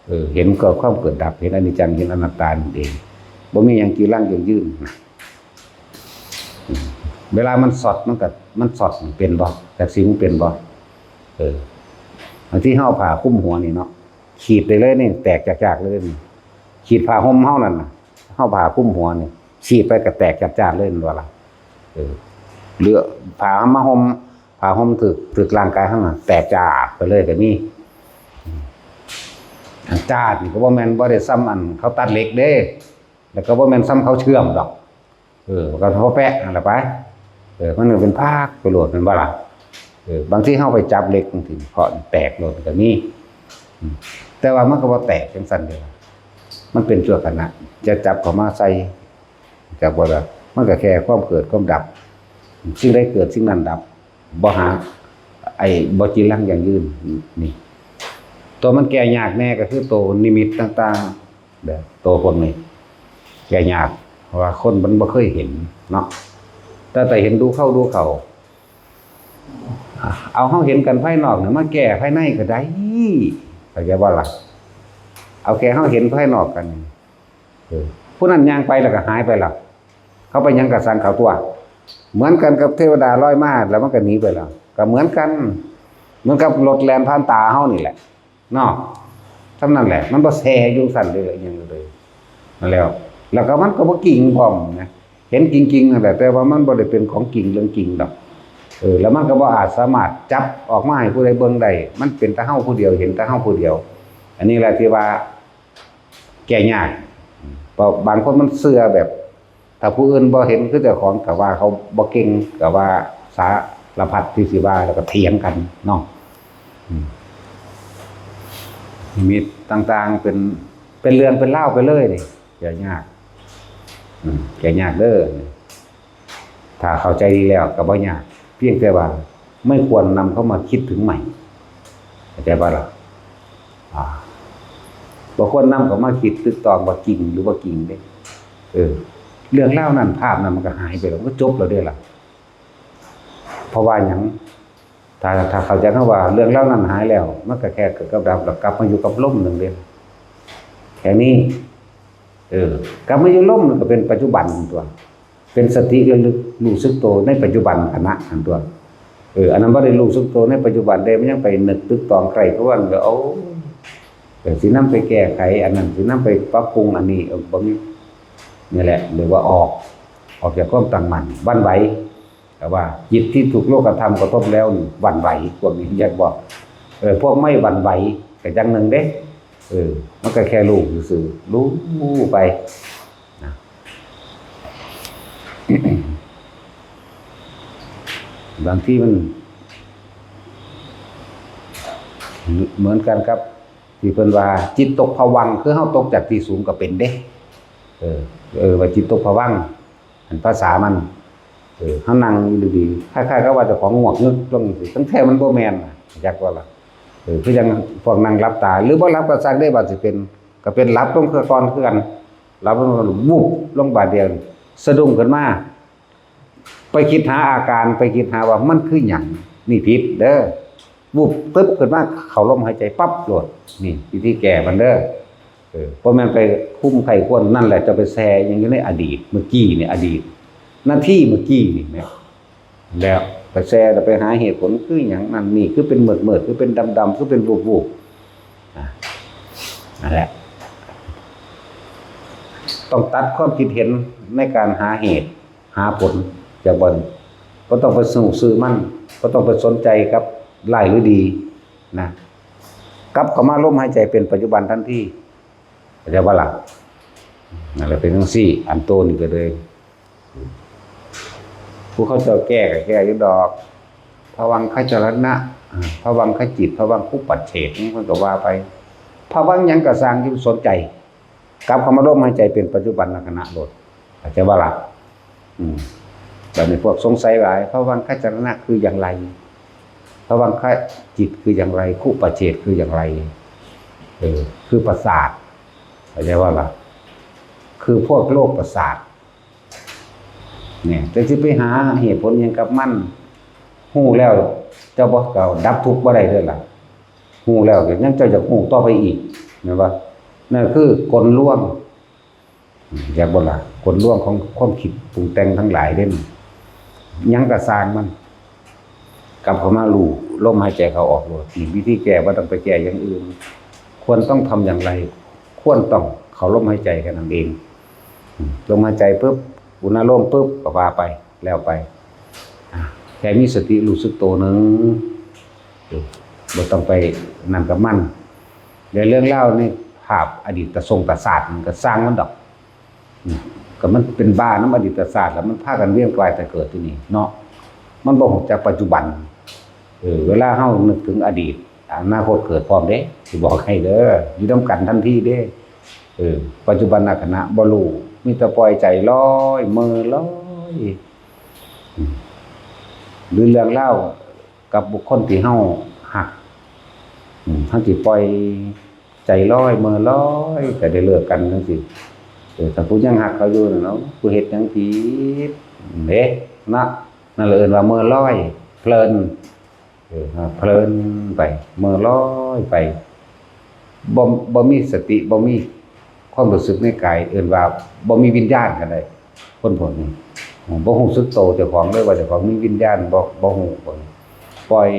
เออ เห็นเกิดความเกิดดับ เห็นอนิจจัง เห็นอนัตตานั่นเอง บ่มีหยังจีรังยั่งยืนนะ อืม เวลามันช็อต มันก็ มันช็อตเป็นบ่ จักซี่มันเป็นบ่ เออ บางทีเฮาเอาผ้าคลุมหัวนี่เนาะ ขีดได้เลยนี่ แตกจากๆเลยนี่ ขีดผ้าห่มเฮานั่นน่ะ เฮาผ้าคลุมหัวนี่ ขีดไปก็แตกจากๆเลย แม่นบ่ล่ะ เออ หรือผ้ามาห่ม ผ้าห่มถืก ถืกร่างกายเฮาน่ะ แตกจากไปเลยก็มี อืม อันจากนี่ก็บ่แม่น บ่ได้ซ่ำอันเขาตัดเหล็กเด้ แล้วก็บ่แม่นซ่ำเขาเชื่อมดอก เออ ก็พอแปะนั่นแหละไป เออ มันก็เป็นพากไปโลด แม่นบ่ล่ะ เออ บางทีเฮาไปจับเหล็กจั่งซี้ เคาะแตกโลดก็มี อืม แต่ว่ามันก็บ่แตกจั่งซั้นเด้ มันเป็นชั่วขณะ จะจับเข้ามาใส่ จับบ่ได้ มันก็แค่ความเกิดความดับ สิ่งใดเกิดสิ่งนั้นดับ บ่หา ไอ้บ่จีรังยั่งยืน นี่ ตัวมันแก้ยากแน่ก็คือตัวนิมิตต่างๆ แบบตัวพวกนี้ แก้ยาก เพราะว่าคนมันบ่เคยเห็นเนาะ แต่แต่เห็นดูเข้าดูเข้า เอาเฮาเห็นกันภายนอกเนี่ยมาแก้ภายในก็ได้ เข้าใจบ่ล่ะ เอาแค่เฮาเห็นภายนอกกัน เออ ผู้นั้นย่างไปแล้วก็หายไปแล้ว เขาไปหยังกะซังเขาตัว เหมือนกันกับเทวดาลอยมาแล้วมันก็หนีไปแล้ว ก็เหมือนกัน เหมือนกับรถแล่นผ่านตาเฮานี่แหละ เนาะ เท่านั้นแหละ มันบ่แซ่อยู่ซั่นเลย อิหยังเลย นั่นแหล้ว แล้วก็มันก็บ่จริงพร้อมนะ เห็นจริงๆนั่นแหละ แต่ว่ามันบ่ได้เป็นของจริงเรื่องจริงดอก เออ แล้วมันก็บ่อาจสามารถจับออกมาให้ผู้ใดเบิ่งได้ มันเป็นแต่เฮาผู้เดียว เห็นแต่เฮาผู้เดียว อันนี้แหละที่ว่าแก้ยาก เพราะบางคนมันเชื่อแบบ ถ้าผู้อื่นบ่เห็นคือเจ้าของก็ว่าเขาบ่เก่ง ก็ว่าสารพัดที่สิว่า แล้วก็เถียงกันเนาะ อืม นิมิตต่างๆ เป็น เป็นเรื่องเป็นราวไปเลยนี่ แก้ยาก อืม แก้ยากเด้อ ถ้าเข้าใจดีแล้วก็บ่ยาก เพียงแต่ว่าไม่ควรนำเข้ามาคิดถึงใหม่ เข้าใจบ่ล่ะ อ่า บ่ควรนำเข้ามาคิดตึกตองว่าจริงหรือบ่จริงเด้ เออ เรื่องราวนั้น ภาพนั้นมันก็หายไปแล้ว มันก็จบแล้วเด้ล่ะ เพราะว่าหยัง ถ้า ถ้าเข้าใจคำว่าเรื่องราวนั้นหายแล้ว มันก็แค่เกิดกับดับ แล้วกลับมาอยู่กับลมหนึ่งเด้ แค่นี้ เออ กลับมาอยู่ลมมันก็เป็นปัจจุบันตัว เป็นสติระลึกรู้สึกตัวในปัจจุบันขณะนั้นตัว เออ อันนั้นบ่ได้รู้สึกตัวในปัจจุบันเด้ มันยังไปนึกตึกตองใคร่ครวญอยู่ เอา เออ สินำไปแก้ไขอันนั้น สินำไปปรับปรุงอันนี้ เออ บ่มี นี่แหละ เรียกว่าออก ออกจากความตั้งมั่น หวั่นไหว แต่ว่าจิตที่ถูกโลกธรรมกระทบแล้วนี่หวั่นไหว พวกนี้อยากบอก เออ พวกไม่หวั่นไหวก็อย่างหนึ่งเด้ เออ มันก็แค่รู้ซื่อๆ รู้ไปนะ บางทีมัน เหมือนกันครับ ที่เพิ่นว่าจิตตกผวังค์ คือเฮาตกจากที่สูงก็เป็นเด้ เออ เออ ว่าจิตตกผวังค์ อันภาษามัน เออ เฮานั่งอยู่ดีๆ คล้ายๆกับว่าเจ้าของงวกงึกลงจังซี้ ทั้งแท้มันบ่แม่นน่ะ จักว่าล่ะ เออ คือจั่งพวกนั่งหลับตา หรือบ่หลับก็ซักเด้ ว่าสิเป็น ก็เป็นหลับลงคือก่อนคือกัน หลับลง วุบลงบาดเดียว สะดุ้งขึ้นมา ไปคิดหาอาการ ไปคิดหาว่ามันคือหยัง นี่ผิดเด้อ วุบตึ๊บขึ้นมา เข้าลมหายใจปั๊บโลด นี่วิธีแก้มันเด้อ เออ บ่แม่นไปคุมใคร่ควร นั่นแหละ จะไปแซ่หยังอยู่ในอดีต เมื่อกี้นี่ อดีต นาทีเมื่อกี้นี่แหม แล้วไปแซ่แล้วไปหาเหตุผลคือหยังนั่นนี่ คือเป็นเมิดๆ คือเป็นดำๆ คือเป็นวูบๆ อ่ะ นั่นแหละ ต้องตัดความคิดเห็นในการหาเหตุ หาผลจากบ่อน บ่ต้องไปสนุกซื่อมัน บ่ต้องไปสนใจกับร้ายหรือดีนะ กลับเข้ามาลมหายใจเป็นปัจจุบันทันที เข้าใจบ่ล่ะ นั่นแหละเป็นจั่งซี้ อันโตนี่ก็เลย ผู้เขาเจ้าแก้ก็แก้อยู่ดอก ภวังคจรณะ อ่า ภวังคจิต ภวังคุปปัจเฉท นี่เพิ่นก็ว่าไป ภวังหยังก็ซ่าง อย่าไปสนใจ กลับเข้ามาลมหายใจเป็นปัจจุบันขณะโลด เข้าใจบ่ล่ะ อืม บัดนี้พวกสงสัยหลาย ภวังคจรณะคืออย่างไร ภวังคจิตคืออย่างไร คุปปัจเฉทคืออย่างไร เออ คือประสาท เข้าใจบ่ล่ะ คือพวกโรคประสาท เนี่ย แต่สิไปหาเหตุผลหยังกับมัน ฮู้แล้ว เจ้าบ่ ก็ดับทุกข์บ่ได้เด้อล่ะ ฮู้แล้วก็ยังเจ้าอยากฮู้ต่อไปอีก แม่นบ่ นั่นคือกลลวง อืม อยากบ่ล่ะ กลลวงของความคิดปรุงแต่งทั้งหลายเด้ หยังก็ซ่างมัน กลับเข้ามารู้ลมหายใจเข้าออกโลด นี่วิธีแก้ บ่ต้องไปแก้อย่างอื่น ควรต้องทำอย่างไร ควรต้องเข้าลมหายใจแค่นั้นเอง อืม ลมหายใจปุ๊บ อุณาโลมปุ๊บ ก็ว่าไป แล้วไป อ่ะ แค่มีสติรู้สึกตัวหนึ่ง เออ บ่ต้องไปนั่นกับมัน เดี๋ยวเรื่องเล่าในภาพอดีตตะทรงตะศาสตร์มันก็ซ่างมันดอก อืม ก็มันเป็นบ้านำอดีตศาสตร์ แล้วมันพากันเวียนว่ายตายเกิดที่นี่เนาะ มันบ่ฮู้จักปัจจุบัน เออ เวลาเฮานึกถึงอดีต อนาคตเกิดพร้อมเด้ สิบอกให้เด้อ อยู่นำกันทันทีเด้ เออ ปัจจุบันขณะบ่รู้ มีแต่ปล่อยใจลอย เมินลอย อืม หรือเรื่องราวกับบุคคลที่เฮาฮัก อืม เฮาสิปล่อยใจลอย เมินลอย ก็ได้เลิกกันจั่งซี้ อ ถ้าผู้ยังฮักเขาอยู่น่ะเนาะ ผู้เฮ็ดหยังผิดเด้ นะ นั่นแหละเอิ้นว่าเมินลอย เพลิน เออ เพลินไป เมินลอยไป บ่ บ่มีสติ บ่มีความรู้สึกในกาย เอิ้นว่าบ่มีวิญญาณก็ได้ คนพวกนี้ บ่รู้สึกโตเจ้าของเลยว่าเจ้าของมีวิญญาณ บ่ บ่รู้ บ่ ปล่อย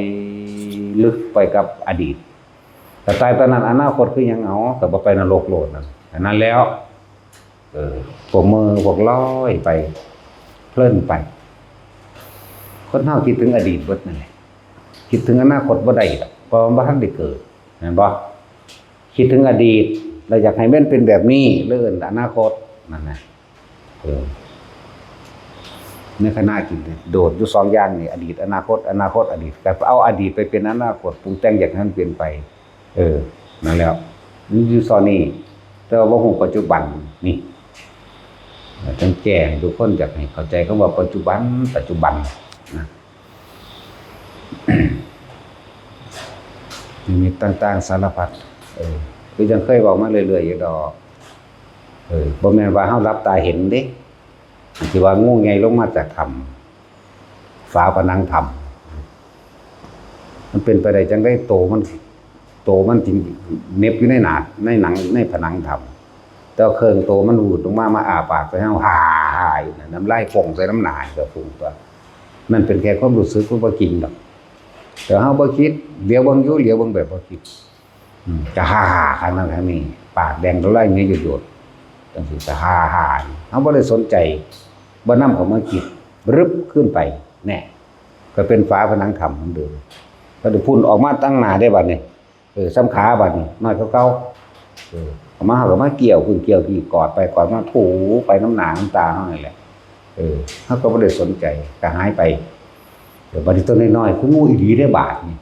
ลึกไปกับอดีต แต่ตายตอนนั้นอนาคตคือหยัง เอา ก็บ่ไปนรกโลดนั่น อันนั้นแล้ว เออ พวกเมิน พวกลอยไป เพลินไป คนเฮาคิดถึงอดีตเบิดนั่นแหละ คิดถึงอนาคตบ่ได้ดอก เพราะว่าบ่ทันได้เกิด แม่นบ่ คิดถึงอดีต แล้วอยากให้มันเป็นแบบนี้ เลยเอิ้นอนาคต นั่นนะ เออ ในขณะคิดเนี่ย โดดอยู่สองอย่างนี่ อดีต อนาคต อนาคต อดีต ก็เอาอดีตไปเป็นอนาคต ปรุงแต่งอยากให้มันเปลี่ยนไป เออ นั่นแหละ มันอยู่ซ่อนนี่ แต่ว่าบ่รู้ปัจจุบันนี่ เออ ต้องแก้ให้ทุกคน อยากให้เข้าใจคำว่าปัจจุบัน ปัจจุบันนะ นิมิตต่างๆ สารพัด เออ คือจั่งเคยเว้ามาเรื่อยๆ อยู่ดอก เออ บ่แม่นว่าเฮาหลับตาเห็นเด้ ที่ว่างูใหญ่ลงมาจากถ้ำ ฝาผนังถ้ำ มันเป็นไปได้จั่งใด โตมัน โตมันจึงเหน็บอยู่ในหน้า ในหนัง ในผนังถ้ำ แต่ว่าเครื่องโตมันหวุดลงมา มาอ้าปากใส่เฮา ฮ่าๆ อยู่น่ะ น้ำลายฟองใส่น้ำหน้าก็ฟองตัว นั่นเป็นแค่ความรู้สึก มันบ่จริงดอก แต่เฮาบ่คิด เหลียวเบิ่งอยู่ เหลียวเบิ่งแบบบ่คิด อืม ก็ฮ่าๆ ข้างนั้นข้างนี้ ปากแดง น้ำลายเหงื่อหยดๆ จั่งซี้ ก็ฮ่าๆ เฮาบ่ได้สนใจ บ่นำเข้ามาคิด รึบขึ้นไป แน่ ก็เป็นฝาผนังถ้ำเหมือนเดิม ก็ได้พุ่นออกมาตั้งหน้าได้บัดนี้ เออ ส่ำขาบัดนี้ น้อยกว่าเก่า เออ เอามา เฮาก็มาเกี่ยวขึ้นเกี่ยวพี่ กอดไปกอดมา ถูไปน้ำหน้าน้ำตาเฮานั่นแหละ เออ เฮาก็บ่ได้สนใจ ก็หายไป เออ บัดนี้ตัวน้อยๆ คืองูอีหลีเด้บาดนี่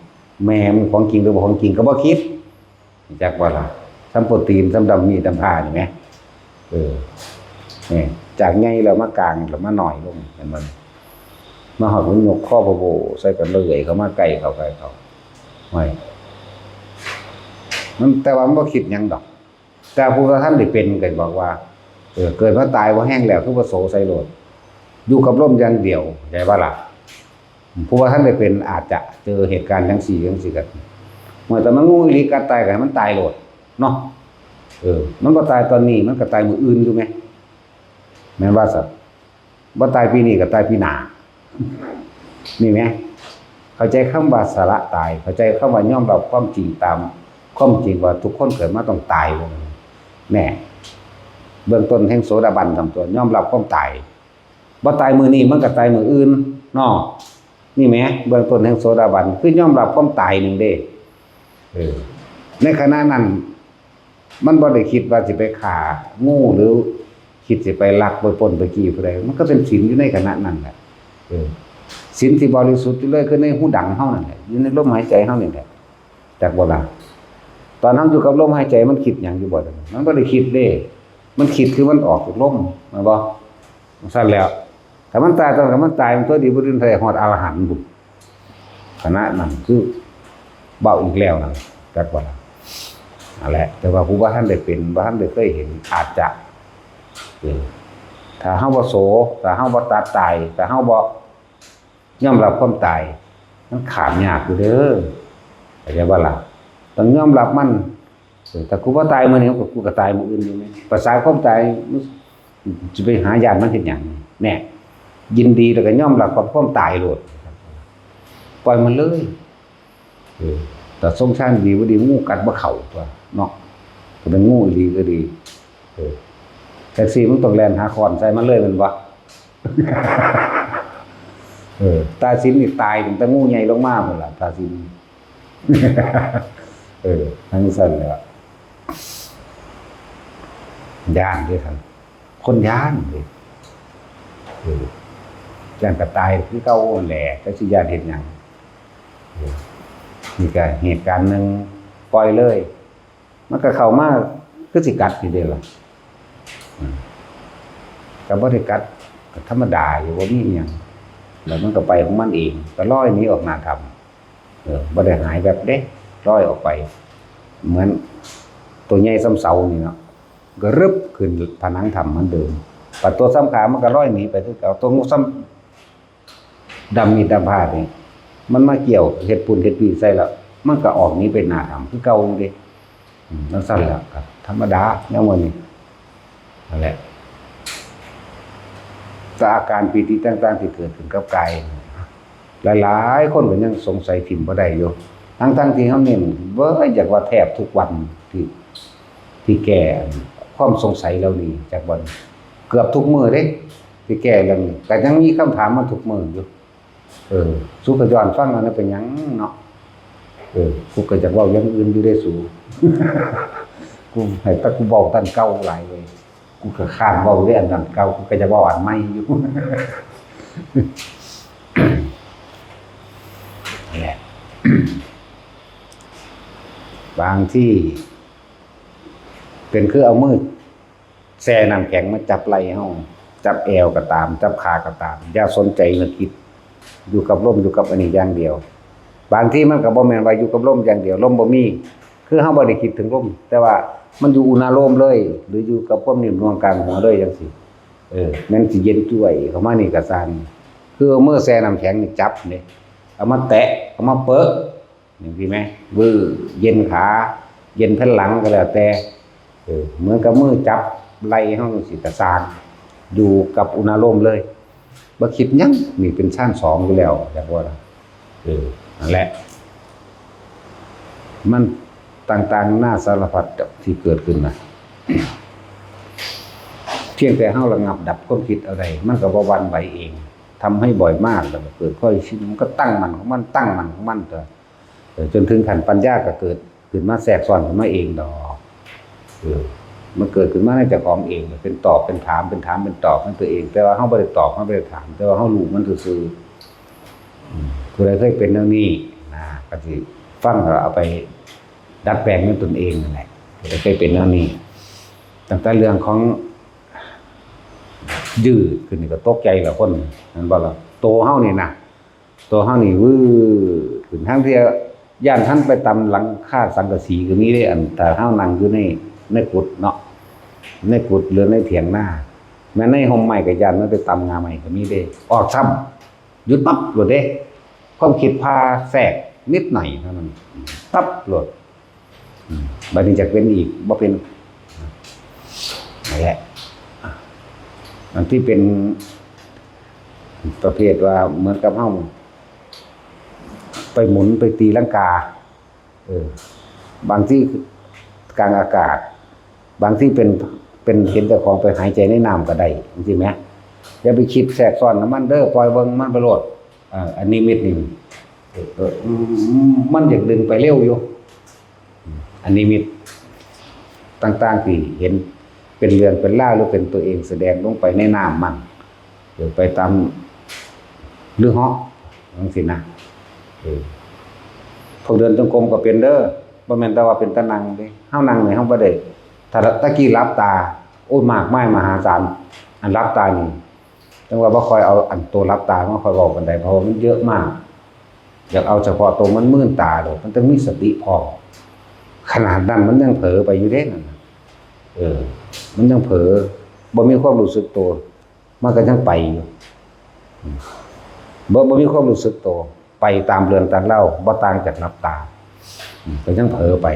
แม่มันของจริงหรือบ่ของจริงก็บ่คิด จักว่าล่ะ ส่ำโปรตีน ส่ำดำมีดดำผ้านี่แหม เออ นี่ จากใหญ่แล้วมากลางแล้วมาน้อยลง เห็นบ่ มาฮอดมันยกคอโพโพใส่กัน เลื่อยเข้ามาใกล้เข้า ใกล้เข้า ห้วย มัน แต่ว่ามันบ่คิดหยังดอก แต่ผู้บ่ทันได้เป็นก็บอกว่า เออ เกิดมาตายบ่แฮงแล้ว คือบ่โสใส่โลด อยู่กับลมอย่างเดียว เข้าใจบ่ล่ะ ผู้บ่ทันได้เป็นอาจจะเจอเหตุการณ์จั่งซี้จั่งซี้ก็ เมื่อแต่มันงูอีหลีกัดตายก็ให้มันตายโลดเนาะ เออ มันบ่ตายตอนนี้ มันก็ตายมื้ออื่นอยู่แหม แม่นว่าซั่น บ่ตายปีนี้ก็ตายปีหน้า นี่แหม เข้าใจคำว่าสละตาย เข้าใจคำว่ายอมรับความจริงตามความจริงว่าทุกคนเกิดมาต้องตาย แน่ เบื้องต้นแห่งโสดาบันทำตัวยอมรับความตาย บ่ตายมื้อนี้มันก็ตายมื้ออื่นเนาะ นี่แหม เบื้องต้นแห่งโสดาบันคือยอมรับความตายหนึ่งเด้ เออ ในขณะนั้น มันบ่ได้คิดว่าสิไปฆ่างู หรือคิดสิไปลักไปปล้นไปจี้ผู้ใด มันก็เป็นศีลอยู่ในขณะนั้นแหละ เออ ศีลที่บริสุทธิ์อยู่เลยคือในฮูดังเฮานั่นแหละ อยู่ในลมหายใจเฮานี่แหละ จักบ่ล่ะ ตอนเฮาอยู่กับลมหายใจมันคิดหยังอยู่บ่ มันบ่ได้คิดเด้ มันคิดคือมันออกจากลม แม่นบ่ จั่งซั้นแล้ว ถ้ามันตายตอนนั้นมันตาย มันตัวดีบ่ดี มันได้ฮอดอรหันต์พุ้น ขณะนั้นคือเว้าอีกแล้วนั่น จักว่าล่ะ นั่นแหละ แต่ว่าผู้บ่ทันได้เป็น บ่ทันได้เคยเห็น อาจจะ เออ ถ้าเฮาบ่โส ถ้าเฮาบ่ตัดตาย ถ้าเฮาบ่ยอมรับความตาย มันข้ามยากอยู่เด้อ เข้าใจบ่ล่ะ ต้องยอมรับมัน เออ ถ้ากูบ่ตายมื้อนี้ กูก็ตายมื้ออื่นอยู่แหม ภาษาความตาย มันสิไปหาย้านมันเฮ็ดหยัง แน่ ยินดีแล้วก็ยอมรับกับความตายโลด ปล่อยมันเลย เออ แต่สงสารดีบ่ดี งูกัดบ่เข้าตั๊วเนาะ ถ้าเป็นงูอีหลีก็ดี เออ แท็กซี่มันต้องแล่นหาค้อนใส่มันเลยแม่นบ่ เออ ตาสินนี่ตายตั้งแต่งูใหญ่ลงมาพุ้นล่ะ ตาสิน เออ จั่งซั้นแหละ ย้านเด้ครับ คนย้านเด้ เออ ย้านก็ตายคือเก่านั่นแหละ จักสิย้านเฮ็ดหยัง เออ นี่ก็เหตุการณ์หนึ่ง ปล่อยเลย มันก็เข้ามาคือสิกัดนี่เด้ล่ะ อืม ก็บ่ได้กัด ก็ธรรมดาอยู่ บ่มีอิหยัง แล้วมันก็ไปของมันเอง ก็ลอยหนีออกหน้าถ้ำ เออ บ่ได้หายแวบเด้ ลอยออกไป เหมือนตัวใหญ่ส่ำเสานี่เนาะ ก็รึบขึ้นผนังถ้ำเหมือนเดิม ปัดตัวซ้ำขามันก็ลอยหนีไปคือเก่า ตัวงูซ้ำดำมีดดำผ้านี่ มันมาเกี่ยวเฮ็ดปูนเฮ็ดปีใส่แล้ว มันก็ออกหนีไปหน้าถ้ำคือเก่าอยู่เด้ อืม นั่นสั้นแหละครับ ธรรมดาแนวมันนี่ นั่นแหละ แต่อาการปีติต่างๆที่เกิดขึ้นกับกาย หลายๆคนก็ยังสงสัยถิ่มบ่ได้อยู่ ทั้งๆที่เขาเน้นเว้ย อยากว่าแทบทุกวันที่ ที่แก้ความสงสัยเหล่านี้จากวัน เกือบทุกมื้อเด้ ที่แก้เรื่องนี้ ก็ยังมีคำถามมาทุกมื้ออยู่ เออ สูก็ย้อนฟังเอานะ เป็นหยังเนาะ เออ กูก็อยากเว้าอย่างอื่นอยู่เด้สู กูให้แต่กูเว้าตันเก่าหลายเลย กูก็ค้านเว้าเรื่องอันนั้นเก่า กูก็อยากเว้าอันใหม่อยู่ นั่นแหละ บางที่ เป็นคือเอามือแช่น้ำแข็งมาจับไหล่เฮา จับแอวก็ตาม จับขาก็ตาม อย่าสนใจนึกคิด อยู่กับลม อยู่กับอันนี้อย่างเดียว บางทีมันก็บ่แม่นว่าอยู่กับลมอย่างเดียว ลมบ่มี คือเฮาบ่ได้คิดถึงลม แต่ว่ามันอยู่อุณาโลมเลย หรืออยู่กับความนิ่มนวลกลางหัวเลยจังซี้ เออ แม่นสิเย็นจ้วยเข้ามานี่ก็ซ่าง คือเอามือแช่น้ำแข็งนี่จับนี่ เอามาแตะ เอามาเปิะ จังซี้แหม วื้อ เย็นขา เย็นแผ่นหลังก็แล้วแต่ เออ เหมือนกับมือจับไหล่เฮาจังซี้ก็ซ่าง อยู่กับอุณาโลมเลย บ่คิดหยัง นี่เป็นฌานสองอยู่แล้ว อยากว่าล่ะ เออ นั่นแหละ มันต่างๆนานาสารพัดที่เกิดขึ้นนะ เพียงแต่เฮาระงับดับความคิดเอาได้ มันก็บ่หวั่นไหวเอง ทำให้บ่อยมาก แล้วก็เกิดความชิน มันก็ตั้งมั่นของมัน ตั้งมั่นของมันตัว เออ จนถึงขั้นปัญญาก็เกิดขึ้นมาแทรกซ้อนขึ้นมาเองดอก เออ มันเกิดขึ้นมาในเจ้าของเอง เป็นตอบเป็นถาม เป็นถามเป็นตอบของตัวเอง แต่ว่าเฮาบ่ได้ตอบ เฮาบ่ได้ถาม แต่ว่าเฮารู้มันซื่อๆ อืม ผู้ใดเคยเป็นแนวนี้นะ ก็สิฟังแล้วเอาไปดัดแปลงในตนเองนั่นแหละ ผู้ใดเคยเป็นแนวนี้ ตั้งแต่เรื่องของยืดขึ้นนี่ก็ตกใจแล้วคน นั่นบ่ล่ะ โตเฮานี่นะ โตเฮานี่วืดขึ้น ทั้งที่ย่านหันไปตำหลังคาสังกะสีก็มีเด้ อันถ้าเฮานั่งอยู่ใน ในกุฏิเนาะ ในกุฏิหรือในเถียงนา แม้ในฮ่มไม้ก็ย่านมันไปตำง่าไม้ก็มีเด้ ออกซ้ำ หยุดปั๊บโลดเด้ ความคิดพาแทรกนิดหน่อยเท่านั้น ปั๊บโลด อืม บัดนี้จะเป็นอีก บ่เป็น นั่นแหละ อันที่เป็นประเภทว่าเหมือนกับเฮาไปหมุนไปตีลังกา เออ บางที่กลางอากาศ บางที่เป็น เป็น เห็นเจ้าของไปหายใจในน้ำก็ได้ จังซี้แหม อย่าไปคิดแทรกซ้อนกับมันเด้อ ปล่อยเบิ่งมันไปโลด เอ่อ อันนิมิตนี่ เออ เออ อืม มันอยากดึงไปเร็วอยู่ อันนิมิตต่างๆที่เห็นเป็นเรื่องเป็นราว หรือเป็นตัวเองแสดงลงไปในน้ำมัน หรือไปตามหรือเหาะจังซี้นะ เออ พวกเดินจงกรมก็เป็นเด้อ บ่แม่นแต่ว่าเป็นตานั่งเด้ เฮานั่งนี่เฮาบ่ได้ ถ้าตะกี้หลับตา โอ้ย มากมายมหาศาล อันหลับตานี่ จั่งว่าบ่ค่อยเอาอันโตหลับตามาค่อยเว้าปานใด เพราะว่ามันเยอะมาก อยากเอาเฉพาะโตมันมื่นตาโลด มันต้องมีสติพร้อม ขนาดนั้นมันยังเผลอไปอยู่เด้นั่นน่ะ เออ มันยังเผลอ บ่มีความรู้สึกโต มันก็ยังไปอยู่ อืม บ่ บ่มีความรู้สึกโต ไปตามเรื่องตามราว บ่ต่างจากหลับตา อืม ก็ยังเผลอไป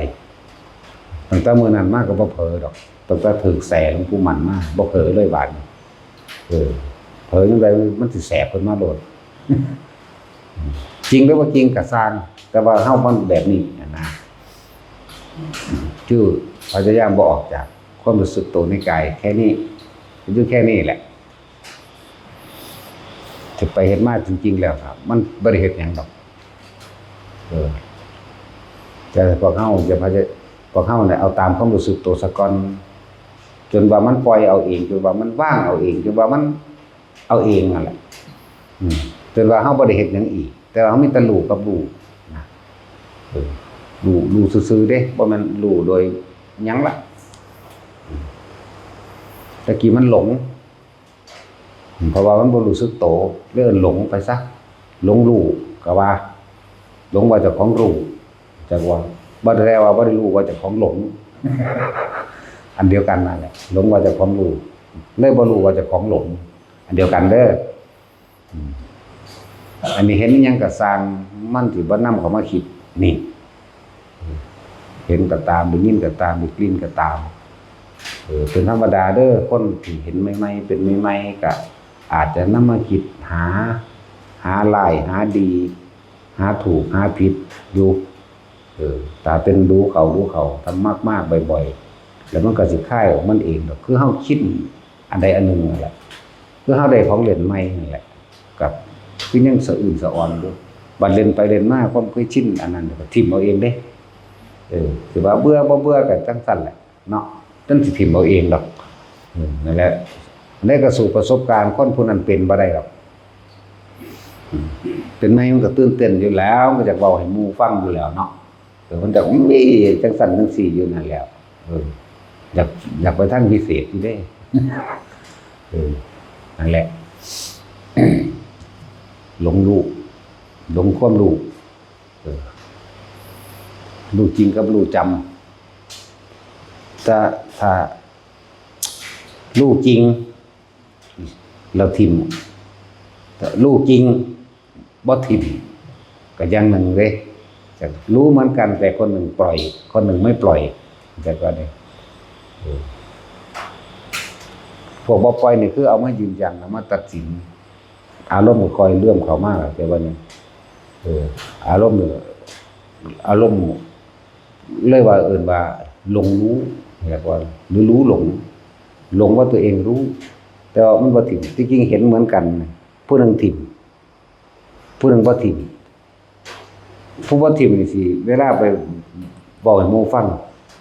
ตั้งแต่มื้อนั้นมาก็บ่เผลอดอก ตั้งแต่ถืกแสหลวงปู่มั่นมา บ่เผลอเลยบาดนี้ เออ เผลอจั่งใดมันสิแสบขึ้นมาโลด จริงหรือบ่จริงก็ซ่าง แต่ว่าเฮามันแบบนี้นะ คือพยายามบ่ออกจากความรู้สึกโตในกายแค่นี้ อยู่แค่นี้แหละ เฮ็ดไปเฮ็ดมาจริงๆแล้วครับ มันบ่ได้เฮ็ดหยังดอก เออ แต่พวกเฮาอย่าพยา- พวกเฮาเนี่ยเอาตามความรู้สึกโตซะก่อน จนว่ามันปล่อยเอาเอง จนว่ามันวางเอาเอง จนว่ามันเอาเองนั่นแหละ อืม จนว่าเฮาบ่ได้เฮ็ดหยังอีก แต่ว่าเฮามีแต่รู้กับรู้นะ เออ รู้ รู้ซื่อๆเด้ บ่แม่นรู้โดยหยังละ อืม ตะกี้มันหลง อืม เพราะว่ามันบ่รู้สึกโต เลยเอิ้นหลงไปซะ หลงรู้ก็ว่า หลงว่าเจ้าของรู้ จักว่า บ่ได้ว่าบ่ได้รู้ว่าเจ้าของหลง อันเดียวกันนั่นแหละ หลงว่าเจ้าของรู้ เลยบ่รู้ว่าเจ้าของหลง อันเดียวกันเด้อ อืม อันนี้เห็นอิหยังก็ซ่าง มันสิบ่นำเข้ามาคิด นี่ เห็นก็ตาม ได้ยินก็ตาม ได้กลิ่นก็ตาม เออ เป็นธรรมดาเด้อ คนที่เห็นใหม่ๆ เป็นใหม่ๆ ก็อาจจะนำมาคิดหา หาร้าย หาดี หาถูก หาผิดอยู่ เออ ถ้าเป็นดูเข้า ดูเข้า ถ้ามากๆ บ่อยๆ แล้วมันก็สิคลายออกมันเองดอก คือเฮาคิดอันใดอันหนึ่งนั่นแหละ คือเฮาได้ของเล่นใหม่นั่นแหละ กับคือยังสะอื้นสะออนอยู่ บัดเล่นไปเล่นมา ความเคยชินอันนั้นก็ถิ่มเอาเองเด้ เออ สิว่าเบื่อบ่เบื่อก็จั่งซั้นแหละเนาะ จั่งสิถิ่มเอาเองดอก เออ นั่นแหละ อันใดก็สู้ประสบการณ์คนผู้นั้นเป็นบ่ได้ดอก อืม เป็นใหม่มันก็ตื่นเต้นอยู่แล้ว มันก็อยากเว้าให้หมู่ฟังอยู่แล้วเนาะ เออ มันก็มีจั่งซั้นจั่งซี้อยู่นั่นแหละ เออ อยาก อยากไปทางพิเศษอยู่เด้ เออ นั่นแหละ หลงรู้ หลงความรู้ เออ รู้จริงกับรู้จำ ถ้า ถ้ารู้จริง แล้วถิ่ม ถ้ารู้จริง บ่ถิ่ม ก็อย่างหนึ่งเด้ จะรู้เหมือนกัน แต่คนหนึ่งปล่อย คนหนึ่งไม่ปล่อย แต่ก็ได้ เออ พวกบ่ปล่อยนี่คือเอามายืนยัน เอามาตัดสิน อารมณ์ก็คอยเริ่มเข้ามาแล้ว แต่ว่านี่ เออ อารมณ์เนี่ย อารมณ์ เลยว่าเอิ้นว่าหลงรู้ เรียกว่า หรือรู้หลง หลงว่าตัวเองรู้ แต่ว่ามันบ่ถิ่ม ที่จริงเห็นเหมือนกัน ผู้หนึ่งถิ่ม ผู้หนึ่งบ่ถิ่ม ผู้บ่ถิ่มนี่สิ เวลาไปเว้าให้หมู่ฟัง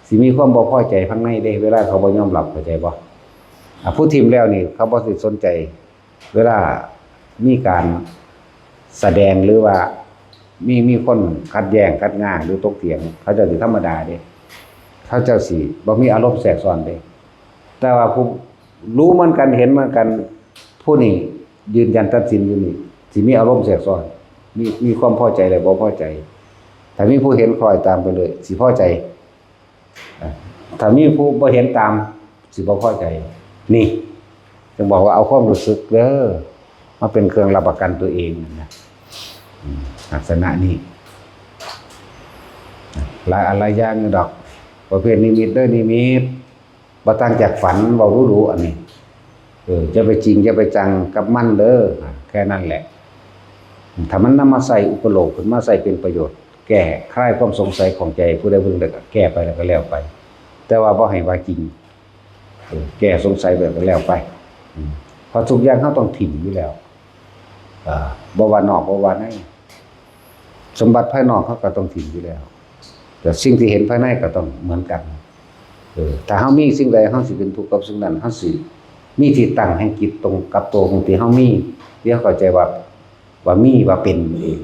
สิมีความบ่พอใจภายในเด้ เวลาเขาบ่ยอมรับ เข้าใจบ่ อ่ะ ผู้ถิ่มแล้วนี่ เขาบ่สิสนใจ เวลามีการแสดงหรือว่ามี มีคนขัดแย้งขัดง้างหรือถกเถียง เขาเจ้าสิธรรมดาเด้ เขาเจ้าสิบ่มีอารมณ์แทรกซ้อนเด้ แต่ว่าผู้รู้เหมือนกัน เห็นเหมือนกัน ผู้นี้ยืนยันตัดสินอยู่นี่ สิมีอารมณ์แทรกซ้อน มี มีความพอใจและบ่พอใจ ถ้ามีผู้เห็นคล้อยตามไปเลย สิพอใจ อ่ะ ถ้ามีผู้บ่เห็นตาม สิบ่พอใจ นี่ จึงบอกว่าเอาความรู้สึกเด้อ มาเป็นเครื่องรับประกันตัวเองนะ อืม ลักษณะนี้ หลายอันหลายอย่างอยู่ดอก ประเภทนิมิตเด้อ นิมิต บ่ต่างจากฝัน เว้าดูๆ อันนี้ เออ อย่าไปจริง อย่าไปจังกับมันเด้อ แค่นั้นแหละ ถ้ามันนำมาใช้อุปโลกน์ ขึ้นมาใช้เป็นประโยชน์ แก้คลายความสงสัยข้องใจผู้ใดผู้หนึ่ง แล้วก็แก้ไป แล้วก็แล้วไป แต่ว่าบ่ให้ว่าจริง เออ แก้สงสัยไป แล้วก็แล้วไป อืม เพราะทุกอย่างเราต้องถิ่มอยู่แล้ว เอ่อ บ่ว่านอก บ่ว่าใน สมบัติภายนอกเราก็ต้องถิ่มอยู่แล้ว แต่สิ่งที่เห็นภายในก็ต้องเหมือนกัน เออ ถ้าเรามีสิ่งใด เราสิเป็นทุกข์กับสิ่งนั้น เราสิมีที่ตั้งแห่งจิตตรงกับตัวของที่เรามี ที่เราเข้าใจว่า ว่ามี ว่าเป็นนั่นเอง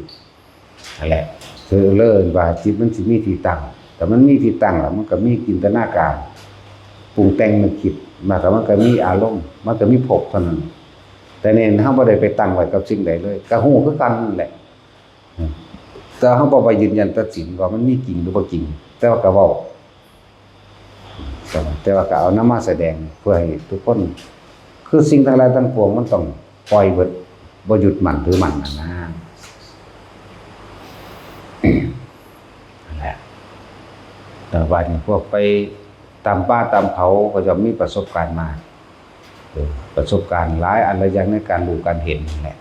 นั่นแหละ คือเลยว่าจิตมันสิมีที่ตั้ง แต่มันมีที่ตั้งแล้ว มันก็มีจินตนาการ ปรุงแต่งนึกคิด มันก็ มันก็มีอารมณ์ มันก็มีภพเท่านั้น แต่นี่เราบ่ได้ไปตั้งไว้กับสิ่งใดเลย ก็ฮู้คือกันนั่นแหละ อืม แต่เราบ่ไปยืนยันตัดสินว่ามันมีจริงหรือบ่จริง แต่ว่าก็เว้า แต่ว่าก็เอานำมาแสดงเพื่อให้ทุกคน คือสิ่งทั้งหลายทั้งปวงมันต้องปล่อยเบิด บ่ยึดมั่นถือมั่นนั่นนะ นั่นแหละ แต่ว่านี่พวกไปตามป่าตามเขาก็จะมีประสบการณ์มา เออ ประสบการณ์หลายอันหลายอย่างในการรู้การเห็นนั่นแหละ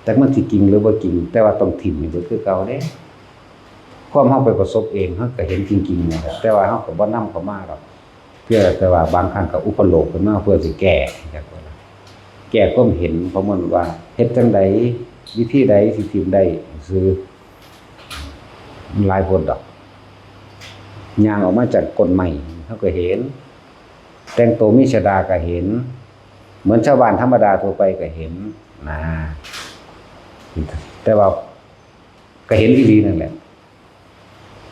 แต่มันสิจริงหรือบ่จริง แต่ว่าต้องถิ่มให้เบิดคือเก่าเด้ ความเราไปประสบเอง เราก็เห็นจริงๆ นั่นแหละ แต่ว่าเราก็บ่นำเข้ามาดอก เพียงแต่ว่าบางครั้งก็อุปโลกน์ขึ้นมาเพื่อสิแก้ แก้ความเห็นของมันว่าเฮ็ดจั่งใด วิธีใดสิถิ่มได้ซื่อ มันหลายโพดดอก ย่างออกมาจากก้นไม้ เราก็เห็น แต่งตัวมีชฎาก็เห็น เหมือนชาวบ้านธรรมดาทั่วไปก็เห็น นะ แต่ว่าก็เห็นอีหลีนั่นแหละ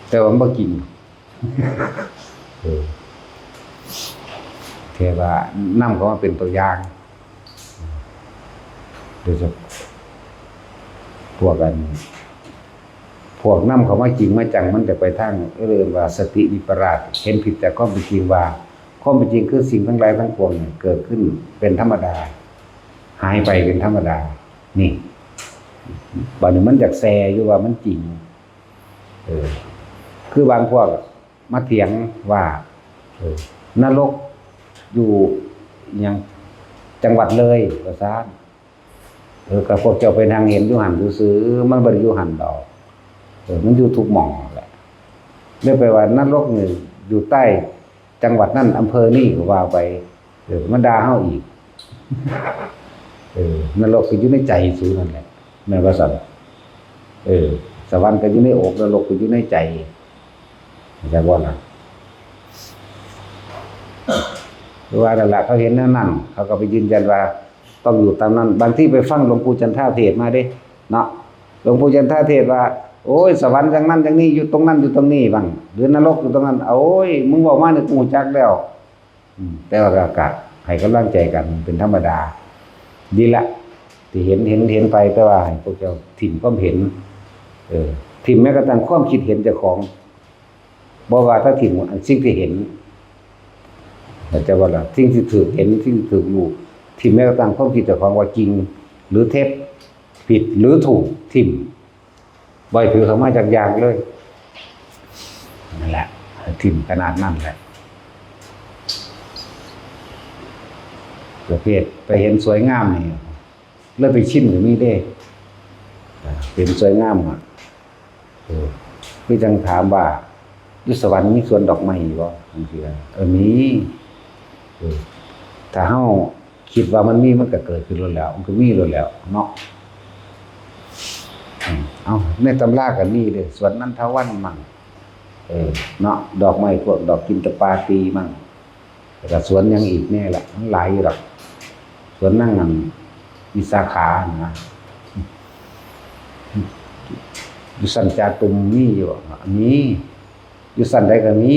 แต่ว่ามันบ่จริง เออ แค่ว่านำเข้ามาเป็นตัวอย่าง โดยเฉพาะพวกอัน พวกนำเข้ามาจริงมาจัง มันจะไปทาง เอิ้นว่าสติวิปราช เห็นผิดจากความเป็นจริงว่า ค ความเป็นจริงคือสิ่งทั้งหลายทั้งปวงเนี่ยเกิดขึ้นเป็นธรรมดา หายไปเป็นธรรมดา นี่ บัดนี้มันอยากแซ่อยู่ว่ามันจริง เออ คือบางพวกมาเถียงว่า เออ นรกอยู่หยัง จังหวัดเลย ว่าซั่น เออ ก็พวกเจ้าไปนั่งเห็นอยู่หั่นซื่อๆ มันบ่ได้อยู่หั่นดอก เออ มันอยู่ทุกหม่องนั่นแหละ เรียกไปว่านรกนี่อยู่ใต้จังหวัดนั่นอำเภอนี่ก็ว่าไป เออ มาด่าเฮาอีก เออ นรกก็อยู่ในใจสูนั่นแหละ แม่นว่าซั่น เออ สวรรค์ก็อยู่ในอก นรกก็อยู่ในใจ เข้าใจบ่ล่ะ? คือว่านั่นล่ะ เขาเห็นแนวนั้น เขาก็ไปยืนยันว่าต้องอยู่ตามนั้น บางทีไปฟังหลวงปู่จันทราเทศน์มาเด้ เนาะ หลวงปู่จันทราเทศน์ว่า โอ้ย สวรรค์อย่างนั้นอย่างนี้ อยู่ตรงนั้นอยู่ตรงนี้บ้าง หรือนรกอยู่ตรงนั้น โอ้ย มึงเว้ามานี่กูรู้จักแล้ว อืม แต่ว่าก็ ก็ให้กำลังใจกันเป็นธรรมดา ดีละ ที่เห็น เห็น เห็นไป แต่ว่าให้พวกเจ้าถิ่มความเห็น เออ ถิ่มแม้กระทั่งความคิดเห็นเจ้าของ บ่ว่าแต่ถิ่มอันสิ่งที่เห็น เข้าใจบ่ล่ะ? สิ่งที่ถูกเห็น สิ่งที่ถูกรู้ ถิ่มแม้กระทั่งความคิดเจ้าของว่าจริงหรือเท็จ ผิดหรือถูก ถิ่ม บ่ให้ถือเข้ามาจักอย่างเลย นั่นแหละ ถิ่มขนาดนั้นแหละ ประเภทไปเห็นสวยงามนี่ เลยไปชินก็มีเด้ อ่า เป็นสวยงามอะ เออ คือจั่งถามว่า อยู่สวรรค์มีสวนดอกไม้บ่ จั่งซี้นะ เออ มี เออ ถ้าเฮาคิดว่ามันมี มันก็เกิดขึ้นโลดแล้ว มันก็มีโลดแล้วเนาะ อืม เอ้า ในตำราก็มีเด้ สวนนันทวันมั่ง เออ เนาะ ดอกไม้พวกดอกจินตปาตีมั่ง แล้วก็สวนหยังอีกแน่ล่ะ มันหลายอยู่ดอก สวนนางอันวิสาขานะ อยู่สันจาตุมมีอยู่บ่ มี อยู่สันใดก็มี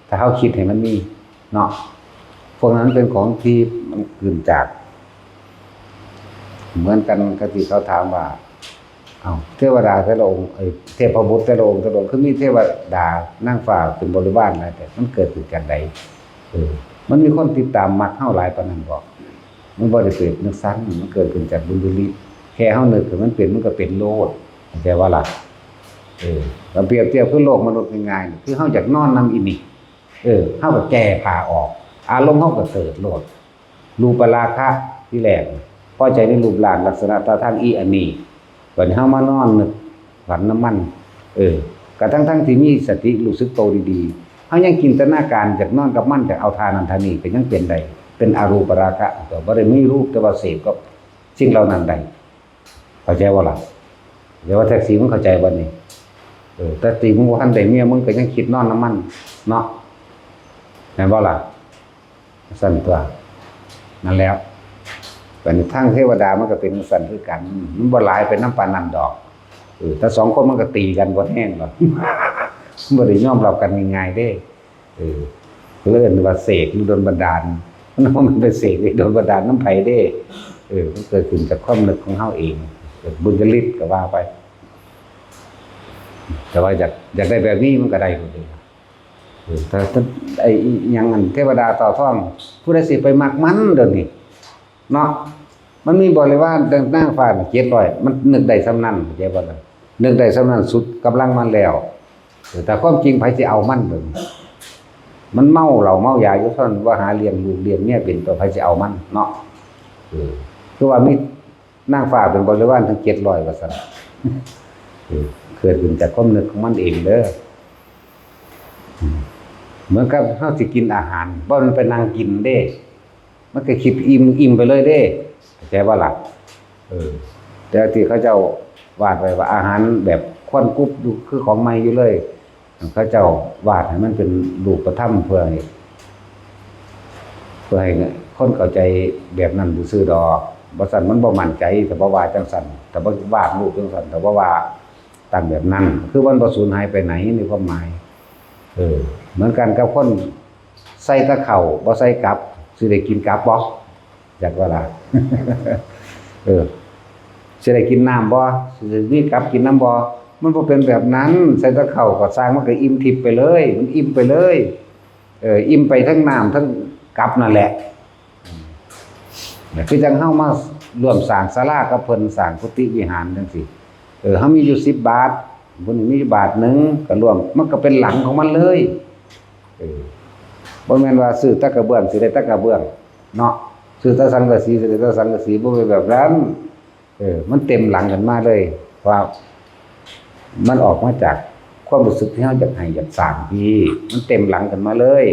ถ้าเฮาคิดให้มันมีเนาะ พวกนั้นเป็นของที่มันเกินจาก เหมือนกันกับที่เขาถามว่า เอ้า เทวดาแต่ละองค์ เอ้ย เทพบุตรแต่ละองค์ แต่ละองค์ คือมีเทวดานางฟ้าเป็นบริวารหลาย แต่มันเกิดขึ้นจากใด เออ มันมีคนติดตามมักเฮาหลายปานนั้นบ่ มันบ่ได้เกิดจั่งซั้น มันเกิดขึ้นจากบุญญาฤทธิ์ แค่เฮานึกให้มันเป็น มันก็เป็นโลด เข้าใจบ่ล่ะ? เออ ก็เปรียบเทียบคือโลกมนุษย์ง่ายๆ นี่ คือเฮาอยากนอนนำอีนี่ เออ เฮาก็แก้ผ้าออก อารมณ์เฮาก็เกิดโลด รูปราคะทีแรก พอใจในรูปร่างลักษณะท่าทางอีอันนี้ บัดนี้เฮามานอนนึกฝันนำมัน เออ กะทั้งๆที่มีสติรู้สึกโตดีๆ เฮายังจินตนาการอยากนอนกับมัน อยากเอาท่านั้นท่านี้ ก็ยังเป็นได้ เป็นอรูปราคะ ก็บ่ได้มีรูป แต่ว่าเสพกับสิ่งเหล่านั้นได้ เข้าใจบ่ล่ะ? แต่ว่าแท็กซี่มึงเข้าใจบ่นี่? เออ แต่ตีมึงบ่ทันได้เมีย มึงก็ยังคิดนอนนำมันเนาะ แม่นบ่ล่ะ? ซั่นตั๊ว นั่นแหล้ว บัดนี้ทางเทวดามันก็เป็นจั่งซั้นคือกัน มันบ่หลายไปนำปานนั้นดอก เออ ถ้าสองคนมันก็ตีกันบ่แฮงดอก บ่ได้ยอมรับกันง่ายๆเด้ เออ เพิ่นเอิ้นว่าเสกหรือดลบันดาล มันบ่แม่นไปเสกหรือดลบันดาลนำไผเด้ เออ มันเกิดขึ้นจากความนึกของเฮาเอง เกิดบุญญาฤทธิ์ก็ว่าไป แต่ว่าอยาก อยากได้แบบนี้มันก็ได้หมดเลย เออ แต่ แต่ไอ้อิหยังอันเทวดาต่อทอง ผู้ใดสิไปมักมันเดี๋ยวนี้ เนาะ มันมีบริวารดังนางฟ้าน่ะเจ็ดร้อย มันนึกได้ส่ำนั้น เข้าใจบ่ล่ะ? นึกได้ส่ำนั้นสุดกำลังมันแล้ว เออ แต่ความจริงไผสิเอามันเบิ่ง มันเมาเหล้าเมายาอยู่เท่านั้น ว่าหาเลี้ยงลูกเลี้ยงเมียเป็น ตัวไผสิเอามันเนาะ เออ คือว่ามีนางฟ้าเป็นบริวารถึงเจ็ดร้อย ว่าซั่น เออ เกิดขึ้นจากความนึกของมันเองเด้อ อืม เหมือนกับเฮาสิกินอาหาร บ่แม่นไปนั่งกินเด้ มันก็คิดอิ่ม อิ่มไปเลยเด้ เข้าใจบ่ล่ะ? เออ แต่ที่เขาเจ้าวาดไว้ว่าอาหารแบบควันกรุบอยู่ คือของใหม่อยู่เลย เขาเจ้าวาดให้มันเป็นรูปธรรมเพื่อให้ เพื่อให้คนเข้าใจแบบนั้นซื่อๆดอก บ่ซั้นมันบ่มั่นใจ ถ้าบ่วาดจั่งซั้น ถ้าบ่วาดรูปจั่งซั้น ถ้าบ่วาดตั้งแบบนั้น คือมันบ่สูญหายไปไหน ในความหมาย เออ เหมือนกันกับคนใส่แต่ข้าว บ่ใส่กับ สิได้กินกับบ่? จักว่าล่ะ เออ สิได้กินน้ำบ่? สิมีกับกินนำบ่? มันบ่เป็นแบบนั้น ใส่แต่ข้าวก็ซ่าง มันก็อิ่มทิพย์ไปเลย มันอิ่มไปเลย เออ อิ่มไปทั้งน้ำทั้งกับนั่นแหละ คือจั่งเฮามาร่วมสร้างศาลากับเพิ่น สร้างกุฏิวิหารจั่งซี้ เออ เฮามีอยู่สิบบาท เพิ่นมีอยู่บาทหนึ่ง ก็ร่วม มันก็เป็นหลังของมันเลย เออ บ่แม่นว่าซื้อแต่กระเบื้องสิได้แต่กระเบื้องเนาะ ซื้อแต่สังกะสีสิได้แต่สังกะสี บ่เป็นแบบนั้น เออ มันเต็มหลังกันมาเลย ว่ามันออกมาจากความรู้สึกที่เฮาอยากให้อยากสร้างพี่ มันเต็มหลังกันมาเลย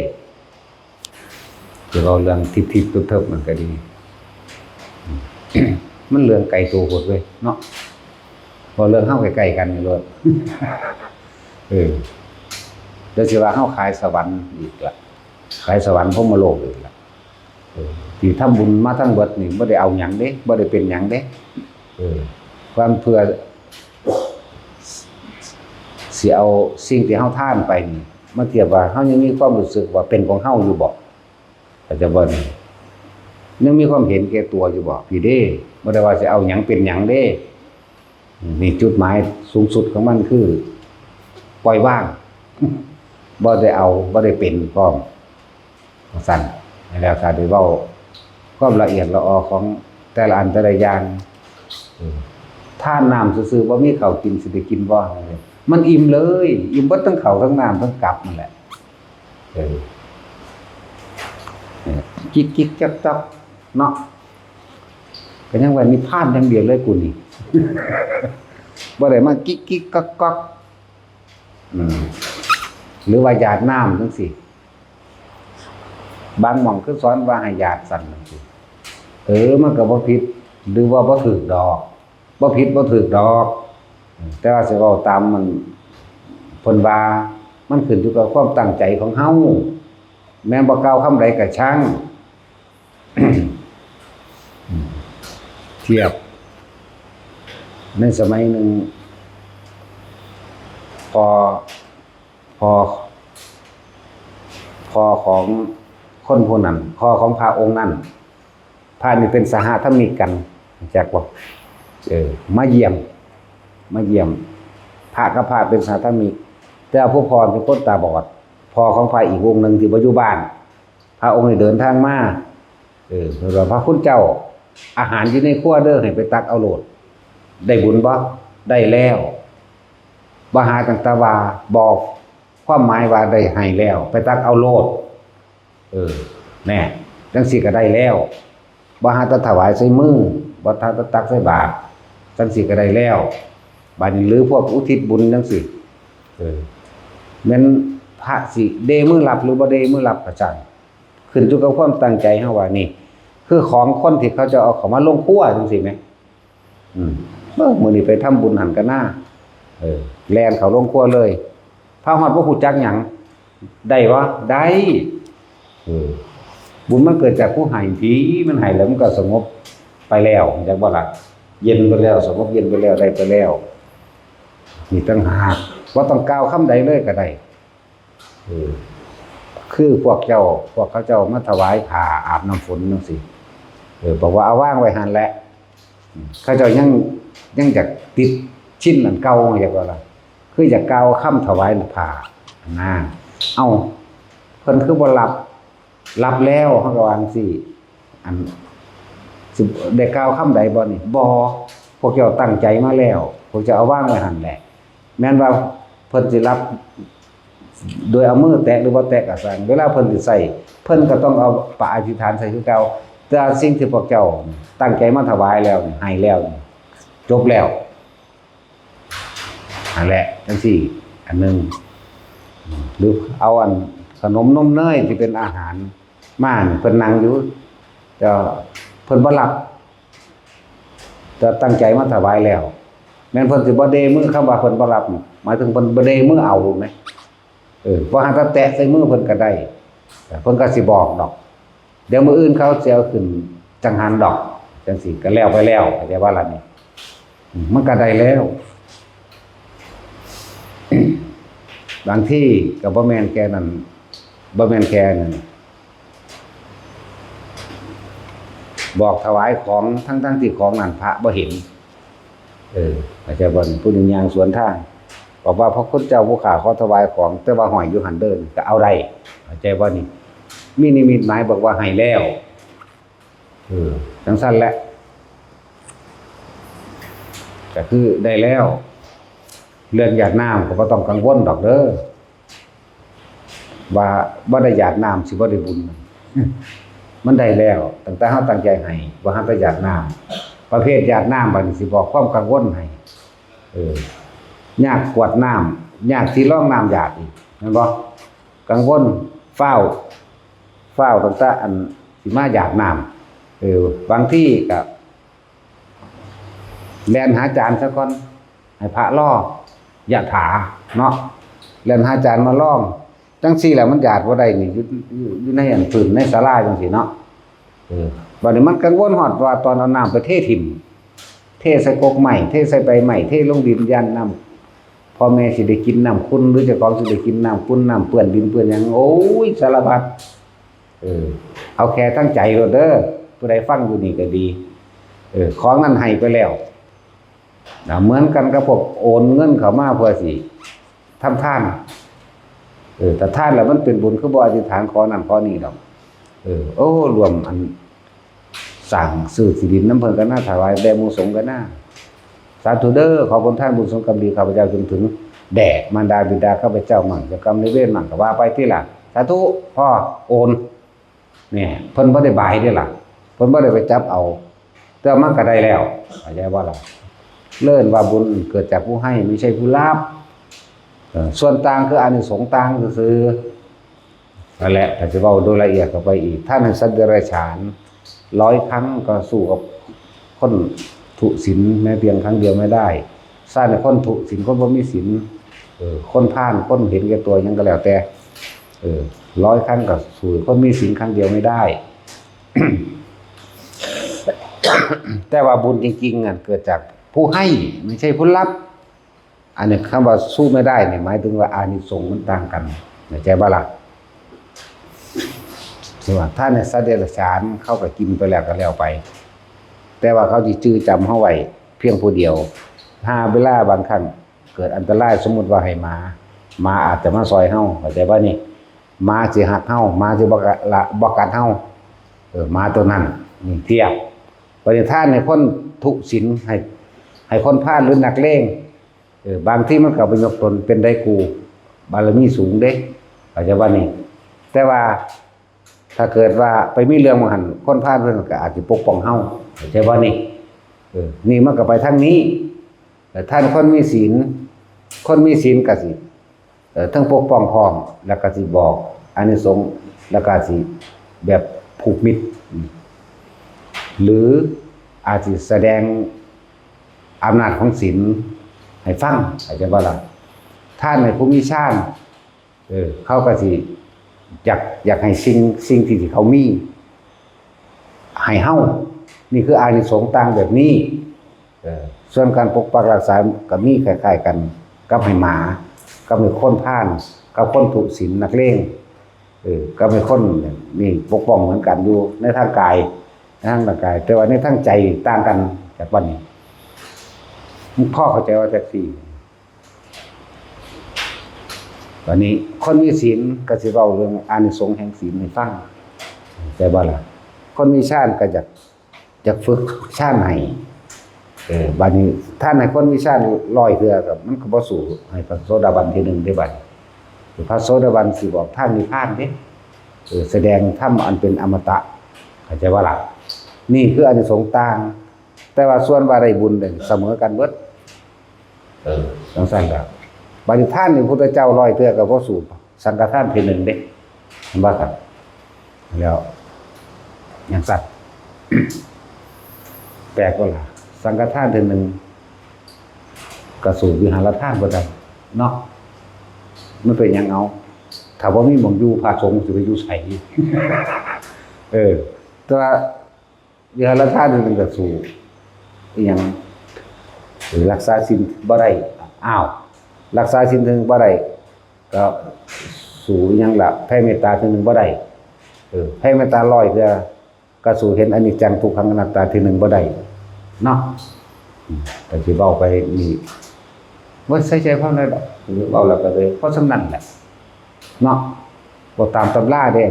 สิเว้าเรื่องทิพย์ๆ เทิบๆ มันก็ดี มันเรื่องไกลตัวโพดเว้ยเนาะ เว้าเรื่องเฮาใกล้ๆ กันนี่โลด เออ แล้วสิว่าเฮาขายสวรรค์อีกละ ขายสวรรค์พรหมโลกอีกละ เออ ที่ทำบุญมาทั้งเบิดนี่บ่ได้เอาหยังเด้ บ่ได้เป็นหยังเด้ เออ ความเพื่อ สิเอาสิ่งที่เฮาทานไปนี่มาเทียบว่าเฮายังมีความรู้สึกว่าเป็นของเฮาอยู่บ่ เข้าใจบ่นี่ ยังมีความเห็นแก่ตัวอยู่บ่ พี่เด้ บ่ได้ว่าสิเอาหยังเป็นหยังเด้ นี่จุดหมายสูงสุดของมันคือ ปล่อยวาง บ่ได้เอา บ่ได้เป็นพร้อม ว่าซั่น แล้วถ้าได้เว้าความละเอียดละออของแต่ละอันแต่ละอย่าง เออ ทานน้ำซื่อๆ บ่มีข้าวกินสิได้กินบ่ มันอิ่มเลย อิ่มเบิดทั้งข้าวทั้งน้ำทั้งกับนั่นแหละ เออ เนี่ย จิกๆ จ๊อกๆ เนาะ ก็ยังว่านิพพานอย่างเดียวเลยกูนี่ บ่ได้มาจิกๆ ก๊อกๆ อืม หรือว่าหยาดน้ำจั่งซี้ บางหม่องคือสอนว่าให้หยาดซั่นจั่งซี้ เออ มันก็บ่ผิด หรือว่าบ่ถูกดอก บ่ผิดบ่ถูกดอก แต่ว่าสิเว้าตามมัน เพิ่นว่ามันขึ้นอยู่กับความตั้งใจของเฮา แม้นบ่กล่าวคำใดก็ช่าง เทียบ ในสมัยหนึ่ง พ่อ พ่อ พ่อของคนผู้นั้น พ่อของพระองค์นั้น พระนี่เป็นสหธรรมิกกัน รู้จักบ่ เออ มาเยี่ยม มาเยี่ยม พระกับพระเป็นสหธรรมิก แต่ว่าผู้พ่อเป็นคนตาบอด พ่อของพระอีกองค์หนึ่งที่บ่อยู่บ้าน พระองค์นี่เดินทางมา เออ เพิ่นว่า "พระคุณเจ้า อาหารอยู่ในครัวเด้อ ให้ไปตักเอาโลด" ได้บุญบ่ ได้แล้ว บ่หาตั้งแต่ว่าบอก ความหมายว่าได้ให้แล้ว ไปตักเอาโลด เออ แน่ จั่งซี้ก็ได้แล้ว บ่หาแต่ถวายใส่มือ บ่หาแต่ตักใส่บาตร จั่งซี้ก็ได้แล้ว บาดนี้หรือพวกอุทิศบุญจั่งซี้ เออ แม่นพระสิเดมือรับหรือบ่เดมือรับก็ช่าง ขึ้นอยู่กับความตั้งใจเฮาว่านี่ คือของคนที่เขาจะเอาเข้ามาลงครัวจั่งซี้แหม อืม เออ มื้อนี้ไปทำบุญหั่นกะนา เออ แล่นเข้าลงครัวเลย พระฮอดบ่ฮู้จักหยัง ได้บ่ ได้ เออ บุญมันเกิดจากผู้ให้ ที่มันให้แล้วมันก็สงบไปแล้ว จักบ่ล่ะ เย็นไปแล้ว สงบเย็นไปแล้ว ได้ไปแล้ว นี่ต่างหาก บ่ต้องกล่าวคำใดเลยก็ได้ เออ คือพวกเจ้า พวกเขาเจ้ามาถวายผ้าอาบน้ำฝนจั่งซี้ เออ บอกว่าเอาวางไว้หั่นแหละ อืม เขาเจ้ายัง ยังอยากติดชินอันเก่า อยากว่าล่ะ คืออยากกล่าวคำถวายผ้านะ เอ้า เพิ่นคือบ่รับ รับแล้ว เฮาก็ว่าจั่งซี้ อัน สิได้กล่าวคำใดบ่นี่ บ่ พวกเจ้าตั้งใจมาแล้ว พวกเจ้าเอาวางไว้หั่นแหละ แม่นว่าเพิ่นสิรับ โดยเอามือแตะหรือบ่แตะก็ซ่าง เวลาเพิ่นสิใช้ เพิ่นก็ต้องเอาปะอธิษฐานใส่คือเก่า แต่สิ่งที่พวกเจ้าตั้งใจมาถวายแล้วนี่ ให้แล้วนี่ จบแล้ว นั่นแหละ จั่งซี้ อันหนึ่ง หรือเอาอันขนมนมเนยที่เป็นอาหารมานี่ เพิ่นนั่งอยู่ แต่เพิ่นบ่รับ แต่ตั้งใจมาถวายแล้ว แม่นเพิ่นสิบ่เดมือ คำว่าเพิ่นบ่รับนี่ หมายถึงเพิ่นบ่เดมือเอาแหม เออ บ่หาแต่แตะใส่มือเพิ่นก็ได้ เพิ่นก็สิบอกดอก เดี๋ยวมื้ออื่นเขาสิเอาขึ้นจั่งหันดอก จั่งซี้ก็แล้วไปแล้ว เข้าใจบ่ล่ะนี่ อืม มันก็ได้แล้ว บางทีก็บ่แม่นแค่นั้น บ่แม่นแค่นั้น บอกถวายของ ทั้งๆที่ของนั้นพระบ่เห็น เออ เข้าใจบ่ ผู้หนึ่งย่างสวนทาง บอกว่าพระคุณเจ้าผู้ข้าขอถวายของ แต่ว่าห้อยอยู่หั่นเด้อ ก็เอาได้ เข้าใจบ่นี่ มีนิมิตหมายบอกว่าให้แล้ว เออ จั่งซั่นแหละ ก็คือได้แล้ว เรื่องหยาดน้ำก็บ่ต้องกังวลดอกเด้อ ว่าบ่ได้หยาดน้ำสิบ่ได้บุญ มันได้แล้ว ตั้งแต่เฮาตั้งใจให้ บ่ทันได้หยาดน้ำ ประเภทหยาดน้ำบัดนี้สิบอกความกังวลให้ เออ ยากกวดน้ำ ยากสิรองน้ำหยาดอีก แม่นบ่ กังวล ฟ้าว ฟ้าวตั้งแต่อันสิมาหยาดน้ำ เออ บางทีก็ แล่นหาจานซะก่อน ให้พระรอ ยะถา เนาะ แล่นหาจานมาลอง จั่งซี้แหละ มันหยาดบ่ได้นี่ อยู่ อยู่ อยู่ในอันพื้นในศาลาจั่งซี้เนาะ เออ บัดนี้มันกังวลฮอดว่าตอนเอาน้ำไปเทถิ่ม เทใส่กกไม้ เทใส่ใบไม้ เทลงดิน ย่านน้ำ พ่อแม่สิได้กินน้ำขุ่น หรือเจ้าของสิได้กินน้ำขุ่น น้ำเปื้อนดินเปื้อนหยัง โอ้ย สารพัด เออ เอาแค่ตั้งใจโลดเด้อ ผู้ใดฟังอยู่นี่ก็ดี เออ ของนั้นให้ไปแล้ว นะ เหมือนกันกับพวกโอนเงินเข้ามาเพื่อสิทำทาน เออ ถ้าทานแล้วมันเป็นบุญ คือบ่อธิษฐานขอนั่นขอนี่ดอก เออ โอ้ รวมอัน สร้างซื้อที่ดินนำเพิ่นก็น่า ถวายแด่หมู่สงฆ์ก็น่า สาธุเด้อ ขอผลทานบุญสงฆ์กรรมดีข้าพเจ้าจนถึงแด่มารดาบิดาข้าพเจ้ามั่ง เจ้ากรรมนายเวรมั่ง ก็ว่าไปติล่ะ สาธุ พ่อ โอน เนี่ย เพิ่นบ่ได้บายเด้ล่ะ เพิ่นบ่ได้ไปจับเอา แต่มันก็ได้แล้ว เข้าใจบ่ล่ะ เอิ้นว่าบุญเกิดจากผู้ให้ ไม่ใช่ผู้รับ เอ่อ ส่วนต่างคืออานิสงส์ต่างซื่อๆ นั่นแหละ ถ้าจะเว้าโดยละเอียดเข้าไปอีก ท่านให้สัตว์เดรัจฉานร้อยครั้งก็สู้กับคนทุศีลแม้เพียงครั้งเดียวไม่ได้ ท่านให้คนทุศีล คนบ่มีศีล เออ คนพาล คนเห็นแก่ตัวหยังก็แล้วแต่ เออ ร้อยครั้งก็สู้คนมีศีลครั้งเดียวไม่ได้ แต่ว่าบุญจริงๆอ่ะเกิดจากผู้ให้ ไม่ใช่ผู้รับ อันนี้คำว่าสู้ไม่ได้เนี่ย หมายถึงว่าอานิสงส์มันต่างกัน เข้าใจบ่ล่ะ สมมุติว่าท่านเนี่ยสัตว์เดรัจฉานเขาก็กินไปแล้วก็แล้วไป แต่ว่าเขาสิจื่อจำเฮาไว้เพียงผู้เดียว ถ้าเวลาบางครั้งเกิดอันตราย สมมุติว่าให้หมา หมาอาจจะมาซอยเฮา เข้าใจบ่นี่ หมาสิฮักเฮา หมาสิบ่กะ ละ บ่กัดเฮา เออ หมาตัวนั้น นี่เทียบ บัดนี้ท่านให้คนทุศีล ให้ ให้คนพาลหรือนักเลง เออ บางทีมันก็ไปยกตนเป็นได้ครู บารมีสูงเด้ เข้าใจบ่นี่ แต่ว่าถ้าเกิดว่าไปมีเรื่องหม่องหั่น คนพาลเพิ่นก็อาจสิปกป้องเฮา เข้าใจบ่นี่ เออ นี่มันก็ไปทางนี้ แต่ท่านคนมีศีล คนมีศีลก็สิ เอ่อ ทั้งปกป้องพร้อม แล้วก็สิบอกอานิสงส์ แล้วก็สิแบบผูกมิตร หรืออาจสิแสดงอำนาจของศีลให้ฟัง เข้าใจบ่ล่ะ ท่านให้ผู้มีฌาน เออ เขาก็สิอยาก อยากให้สิ่ง สิ่งที่ ที่เขามี ให้เฮา นี่คืออานิสงส์ต่างแบบนี้ เออ ส่วนการปกปักรักษาก็มีคล้ายๆกันกับให้หมา กับให้คนพาล กับคนทุศีลนักเลง เออ กับให้คนนี่ปกป้องเหมือนกันอยู่ในทางกาย ในทางร่างกาย แต่ว่าในทางใจต่างกันจากวันนี้ พ่อเข้าใจว่าจั่งซี้ บัดนี้คนมีศีลก็สิเว้าเรื่องอานิสงส์แห่งศีลให้ฟัง เข้าใจบ่ล่ะ คนมีฌานก็อยาก อยากฝึกฌานให้ เออ บัดนี้ท่านให้คนมีฌานร้อยเทื่อก็มันก็บ่สู้ให้พระโสดาบันทีหนึ่งได้บัดนี้ พระโสดาบันสิบอกทางนิพพานเด้ เออ แสดงธรรมอันเป็นอมตะ เข้าใจบ่ล่ะ นี่คืออานิสงส์ต่าง แต่ว่าส่วนว่าได้บุญเนี่ยเสมอกันเบิด เออ จั่งซั่นล่ะ บัดนี้ทานนี่พุทธเจ้าร้อยเทื่อก็บ่สู้สังฆทานเทื่อหนึ่งเด้ เห็นบ่ครับ แล้ว จั่งซั่น แปลกบ่ล่ะ สังฆทานเทื่อหนึ่งก็สู้วิหารทานบ่ได้เนาะ มันเป็นหยังเอา ถ้าบ่มีหม่องอยู่ พระสงฆ์สิไปอยู่ไส เออ แต่ว่า วิหารทานนี่มันก็สู้อิหยัง รักษาศีลบ่ได้ อ้าว รักษาศีลเทื่อหนึ่งบ่ได้ ก็สู้อิหยังล่ะ แผ่เมตตาเทื่อหนึ่งบ่ได้ เออ แผ่เมตตาร้อยเทื่อ ก็สู้เห็นอนิจจังทุกขังอนัตตาเทื่อหนึ่งบ่ได้ เนาะ อืม ก็สิเว้าไปนี่ บ่ใส่ใจพอได้ดอก เว้าแล้วก็เลยพอส่ำนั้นแหละเนาะ เว้าตามตำราเด้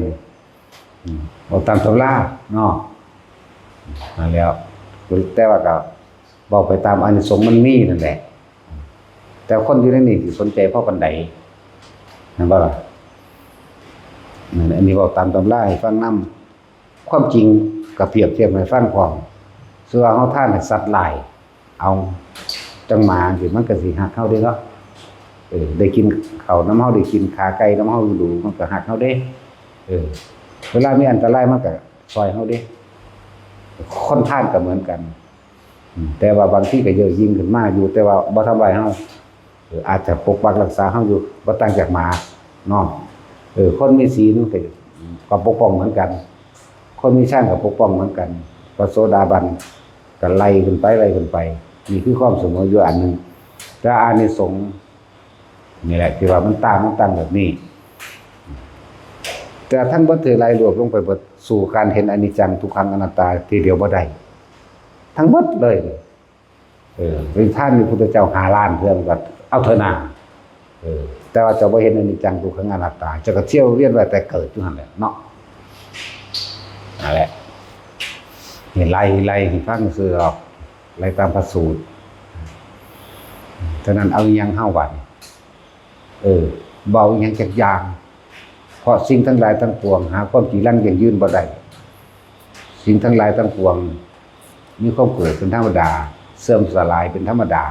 อืม เว้าตามตำราเนาะ นั่นแหล้ว แต่ว่าก็เว้าไปตามอานิสงส์มันมีนั่นแหละ แต่คนอยู่ในนี่สิสนใจพอปานใด แม่นบ่ล่ะ นั่น อันนี้เว้าตามตำราให้ฟังนำ ความจริงก็เปรียบเทียบให้ฟังพร้อม ส่วนเฮาทานให้สัตว์หลาย เอา จั่งหมาสิ มันก็สิฮักเฮาเด้เนาะ เออ ได้กินข้าวนำเฮา ได้กินขาไก่นำเฮาดู๋ มันก็ฮักเฮาเด้ เออ เวลามีอันตรายมันก็ซ่อยเฮาเด้ คนทานก็เหมือนกัน อืม แต่ว่าบางทีก็เย่อหยิ่งขึ้นมาอยู่ แต่ว่าบ่ทำลายเฮา เออ อาจจะปกปักรักษาเฮาอยู่ บ่ต่างจากหมาเนาะ เออ คนมีศีลก็ ก็ปกป้องเหมือนกัน คนมีฌานก็ปกป้องเหมือนกัน พระโสดาบันก็ไล่ขึ้นไป ไล่ขึ้นไป นี่คือความเสมออยู่อันหนึ่ง แต่อานิสงส์นี่แหละที่ว่ามันต่าง มันต่างแบบนี้ แต่ทั้งเบิดที่ไล่รวบลงไปเบิด สู้การเห็นอนิจจังทุกขังอนัตตาทีเดียวบ่ได้ ทั้งเบิดเลย เออ ไปทานมีพุทธเจ้าห้าล้านเทื่อก็เอาเถอะนา เออ แต่ว่าเจ้าบ่เห็นอนิจจังทุกขังอนัตตา เจ้าก็เที่ยวเวียนว่ายแต่เกิดอยู่หั่นแหละเนาะ นั่นแหละ นี่ไล่ ไล่ให้ฟังซื่อหรอก ไล่ตามพระสูตร ฉะนั้นเอาอิหยังเฮาบัดนี้ เออ บ่เอาอิหยังจักอย่าง เพราะสิ่งทั้งหลายทั้งปวง หาความจีรังยั่งยืนบ่ได้ สิ่งทั้งหลายทั้งปวง มีความเกิดเป็นธรรมดา เสื่อมสลายเป็นธรรมดา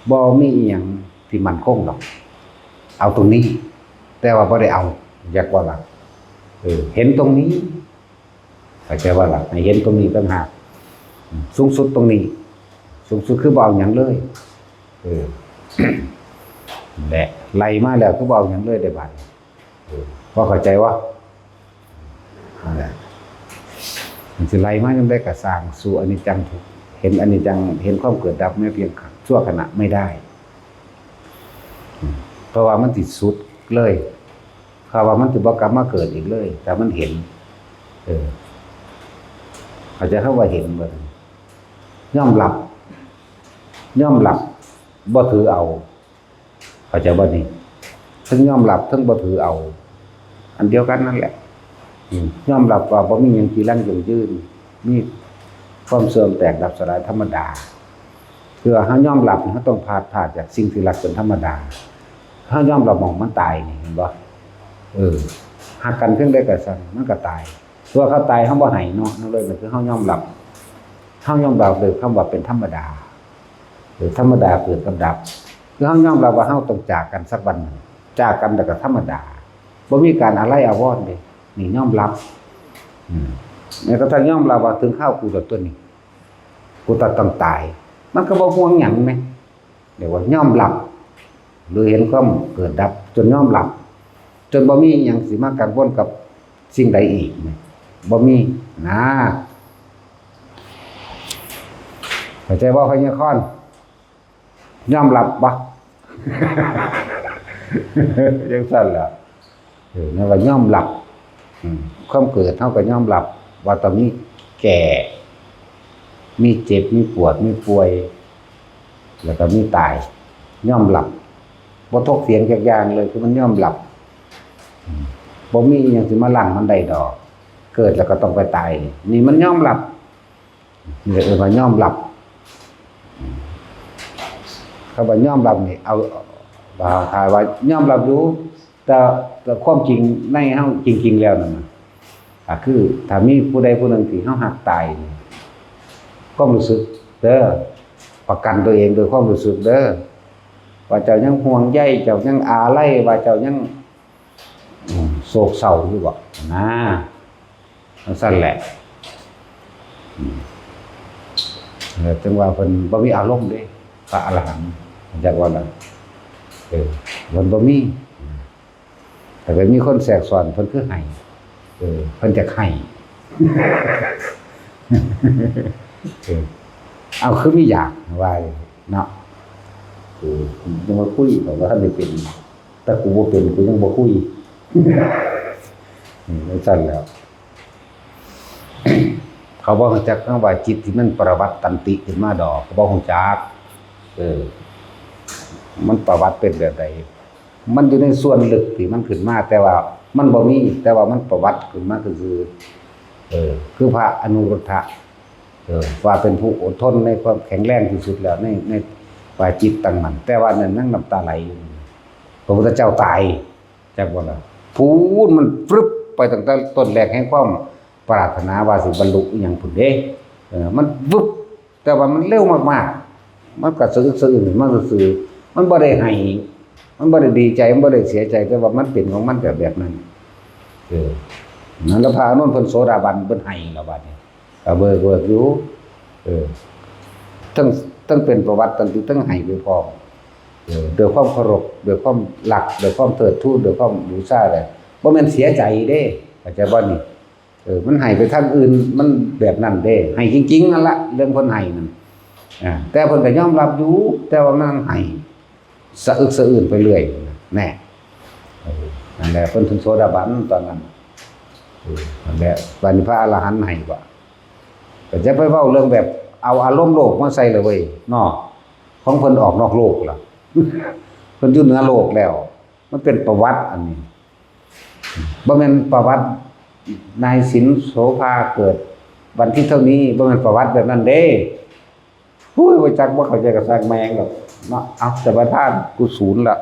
บ่มีอิหยังที่มั่นคงหรอก เอาตรงนี้ แต่ว่าบ่ได้เอา อยากว่าล่ะ เออ เห็นตรงนี้ เข้าใจว่าล่ะ ให้เห็นตรงนี้ต่างหาก อืม สูงสุดตรงนี้ สูงสุดคือบ่เอาหยังเลย เออ นั่นแหละ ไล่มาแล้วคือบ่เอาหยังเลยได้บาดนี้ เออ พอเข้าใจวะ นั่นแหละ มันสิไล่มาจั่งใดก็ซ่าง สู้อนิจจังทุกข์ เห็นอนิจจัง เห็นความเกิดดับแม้เพียงชั่วขณะไม่ได้ อืม เพราะว่ามันสิสุดเลย เขาว่ามันสิบ่กลับมาเกิดอีกเลย แต่มันเห็น เออ เข้าใจคำว่าเห็นบ่ ยอมรับ ยอมรับ บ่ถือเอา เข้าใจบ่นี่ ทั้งยอมรับ ทั้งบ่ถือเอา อันเดียวกันนั่นแหละ อืม ยอมรับว่าบ่มีหยังจีรังยั่งยืน มีความเสื่อมแตกดับสลายธรรมดา คือว่าเฮายอมรับนี่ เฮาต้องพลาด พลาดจากสิ่งที่รักเป็นธรรมดา เฮายอมรับหม่องมันตายนี่ เห็นบ่ เออ ฮักกันเพียงใดก็ซ่าง มันก็ตาย ตัวเขาตายเฮาบ่ให้เนาะ นั่นเลย นั่นคือเฮายอมรับ เฮายอมรับโดยคำว่าเป็นธรรมดา เออ ธรรมดาเกิดกับดับ คือเฮายอมรับว่าเฮาต้องจากกันสักวันหนึ่ง จากกันแล้วก็ธรรมดา บ่มีการอาลัยอาวรณ์เด้ นี่ยอมรับ อืม แม้กระทั่งยอมรับว่าถึงคราวกูแล้วตัวนี้ กูต้องตาย มันก็บ่ห่วงหยังแหม เรียกว่ายอมรับ หรือเห็นความเกิดดับ จนยอมรับ จนบ่มีหยังสิมากังวลกับสิ่งใดอีกแหม บ่มี นะ เข้าใจบ่ พญาคอน ยอมรับบ่ จั่งซั้นล่ะ เออ นั่นว่ายอมรับ อืม ความเกิดเฮาก็ยอมรับว่าต้องมีแก่ มีเจ็บ มีปวด มีป่วย แล้วก็มีตาย ยอมรับ บ่ถกเถียงจักอย่างเลย คือมันยอมรับ อืม บ่มีอิหยังสิมาล้างมันได้ดอก เกิดแล้วก็ต้องไปตาย นี่มันยอมรับ นี่ก็เอิ้นว่ายอมรับ คำว่ายอมรับนี่ เอา ว่า ถ้าว่ายอมรับอยู่ แต่ แต่ความจริงในเฮาจริงๆแล้วนั่นน่ะ ก็คือถ้ามีผู้ใดผู้หนึ่งที่เฮาฮักตายนี่ ความรู้สึกเด้อ ประกันตัวเองโดยความรู้สึกเด้อ ว่าเจ้ายังห่วงใย เจ้ายังอาลัย ว่าเจ้ายัง อืม โศกเศร้าอยู่บ่ นะ จั่งซั้นแหละ อืม เออ จั่งว่าเพิ่นบ่มีอารมณ์เด้ พระอรหันต์ จักว่าล่ะ เออ เพิ่นบ่มี แต่ก็มีคนแทรกซ้อน เพิ่นคือไห้ เออ เพิ่นจักไห้ เออ เอา คือมีอยากว่าเนาะ เออ ยังมาคุย บอกว่าท่านได้เป็น แต่กูบ่เป็น กูยังบ่คุย อืม จั่งซั้นแหล้ว เขาบ่รู้จักคำว่าจิตที่มันปรวัตตันติขึ้นมาดอก เขาบ่รู้จัก เออ มันประวัติเป็นแบบใด มันอยู่ในส่วนลึกที่มันขึ้นมา แต่ว่ามันบ่มี แต่ว่ามันประวัติขึ้นมาซื่อๆ เออ คือพระอนุรุทธะ เออ ว่าเป็นผู้อดทนในความแข็งแรงที่สุดแล้วในในฝ่ายจิตตั้งมั่น แต่ว่านั้นนั่งน้ำตาไหลอยู่ พระพุทธเจ้าตาย จักบ่ล่ะ พูนมันฟรึบไปตั้งแต่ต้นแรกแห่งความปรารถนาว่าสิบรรลุอหย่างพุ้นเด้ เออ มันฟึบ แต่ว่ามันเร็วมากๆ มันก็สะอึกสะอื้นมันซื่อๆ มันบ่ได้ไห้ มันบ่ได้ดีใจ มันบ่ได้เสียใจ แต่ว่ามันเป็นของมันแบบแบบนั้น เออ นั่นแล้วพระอานนท์เพิ่นโสดาบันเพิ่นไห้แล้วบัดนี้ ก็เบิกเบิกอยู่ เออ ทั้ง ทั้งเป็นประวัติ ทั้งที่ทั้งไห้ไปพร้อม เออ ด้วยความเคารพ ด้วยความรัก ด้วยความเทิดทูน ด้วยความบูชาเลย บ่แม่นเสียใจเด้ เข้าใจบ่นี่ เออ มันไห้ไปทางอื่น มันแบบนั้นเด้ ไห้จริงๆ นั่นละ เรื่องเพิ่นไห้นั่น อ่า แต่เพิ่นก็ยอมรับอยู่ แต่ว่ามันไห้สะอึกสะอื้นไปเรื่อย แน่ เออ นั่นแหละ เพิ่นถึงโสดาบันตอนนั้น เออ นั่นแหละ บัดนี้พระอรหันต์ไห้บ่ ก็จะไปเว้าเรื่องแบบเอาอารมณ์โลกมาใส่เลยเว้ย เนาะ ของเพิ่นออกนอกโลกล่ะ เพิ่นอยู่เหนือโลกแล้ว มันเป็นประวัติอันนี้ บ่แม่นประวัตินายสินโสภาเกิดวันที่เท่านี้ บ่แม่นประวัติแบบนั้นเด้ โอ้ย บ่จัก บ่เข้าใจก็ช่างแม่งดอกเนาะ เอา แต่ประธานกูศูนย์ละ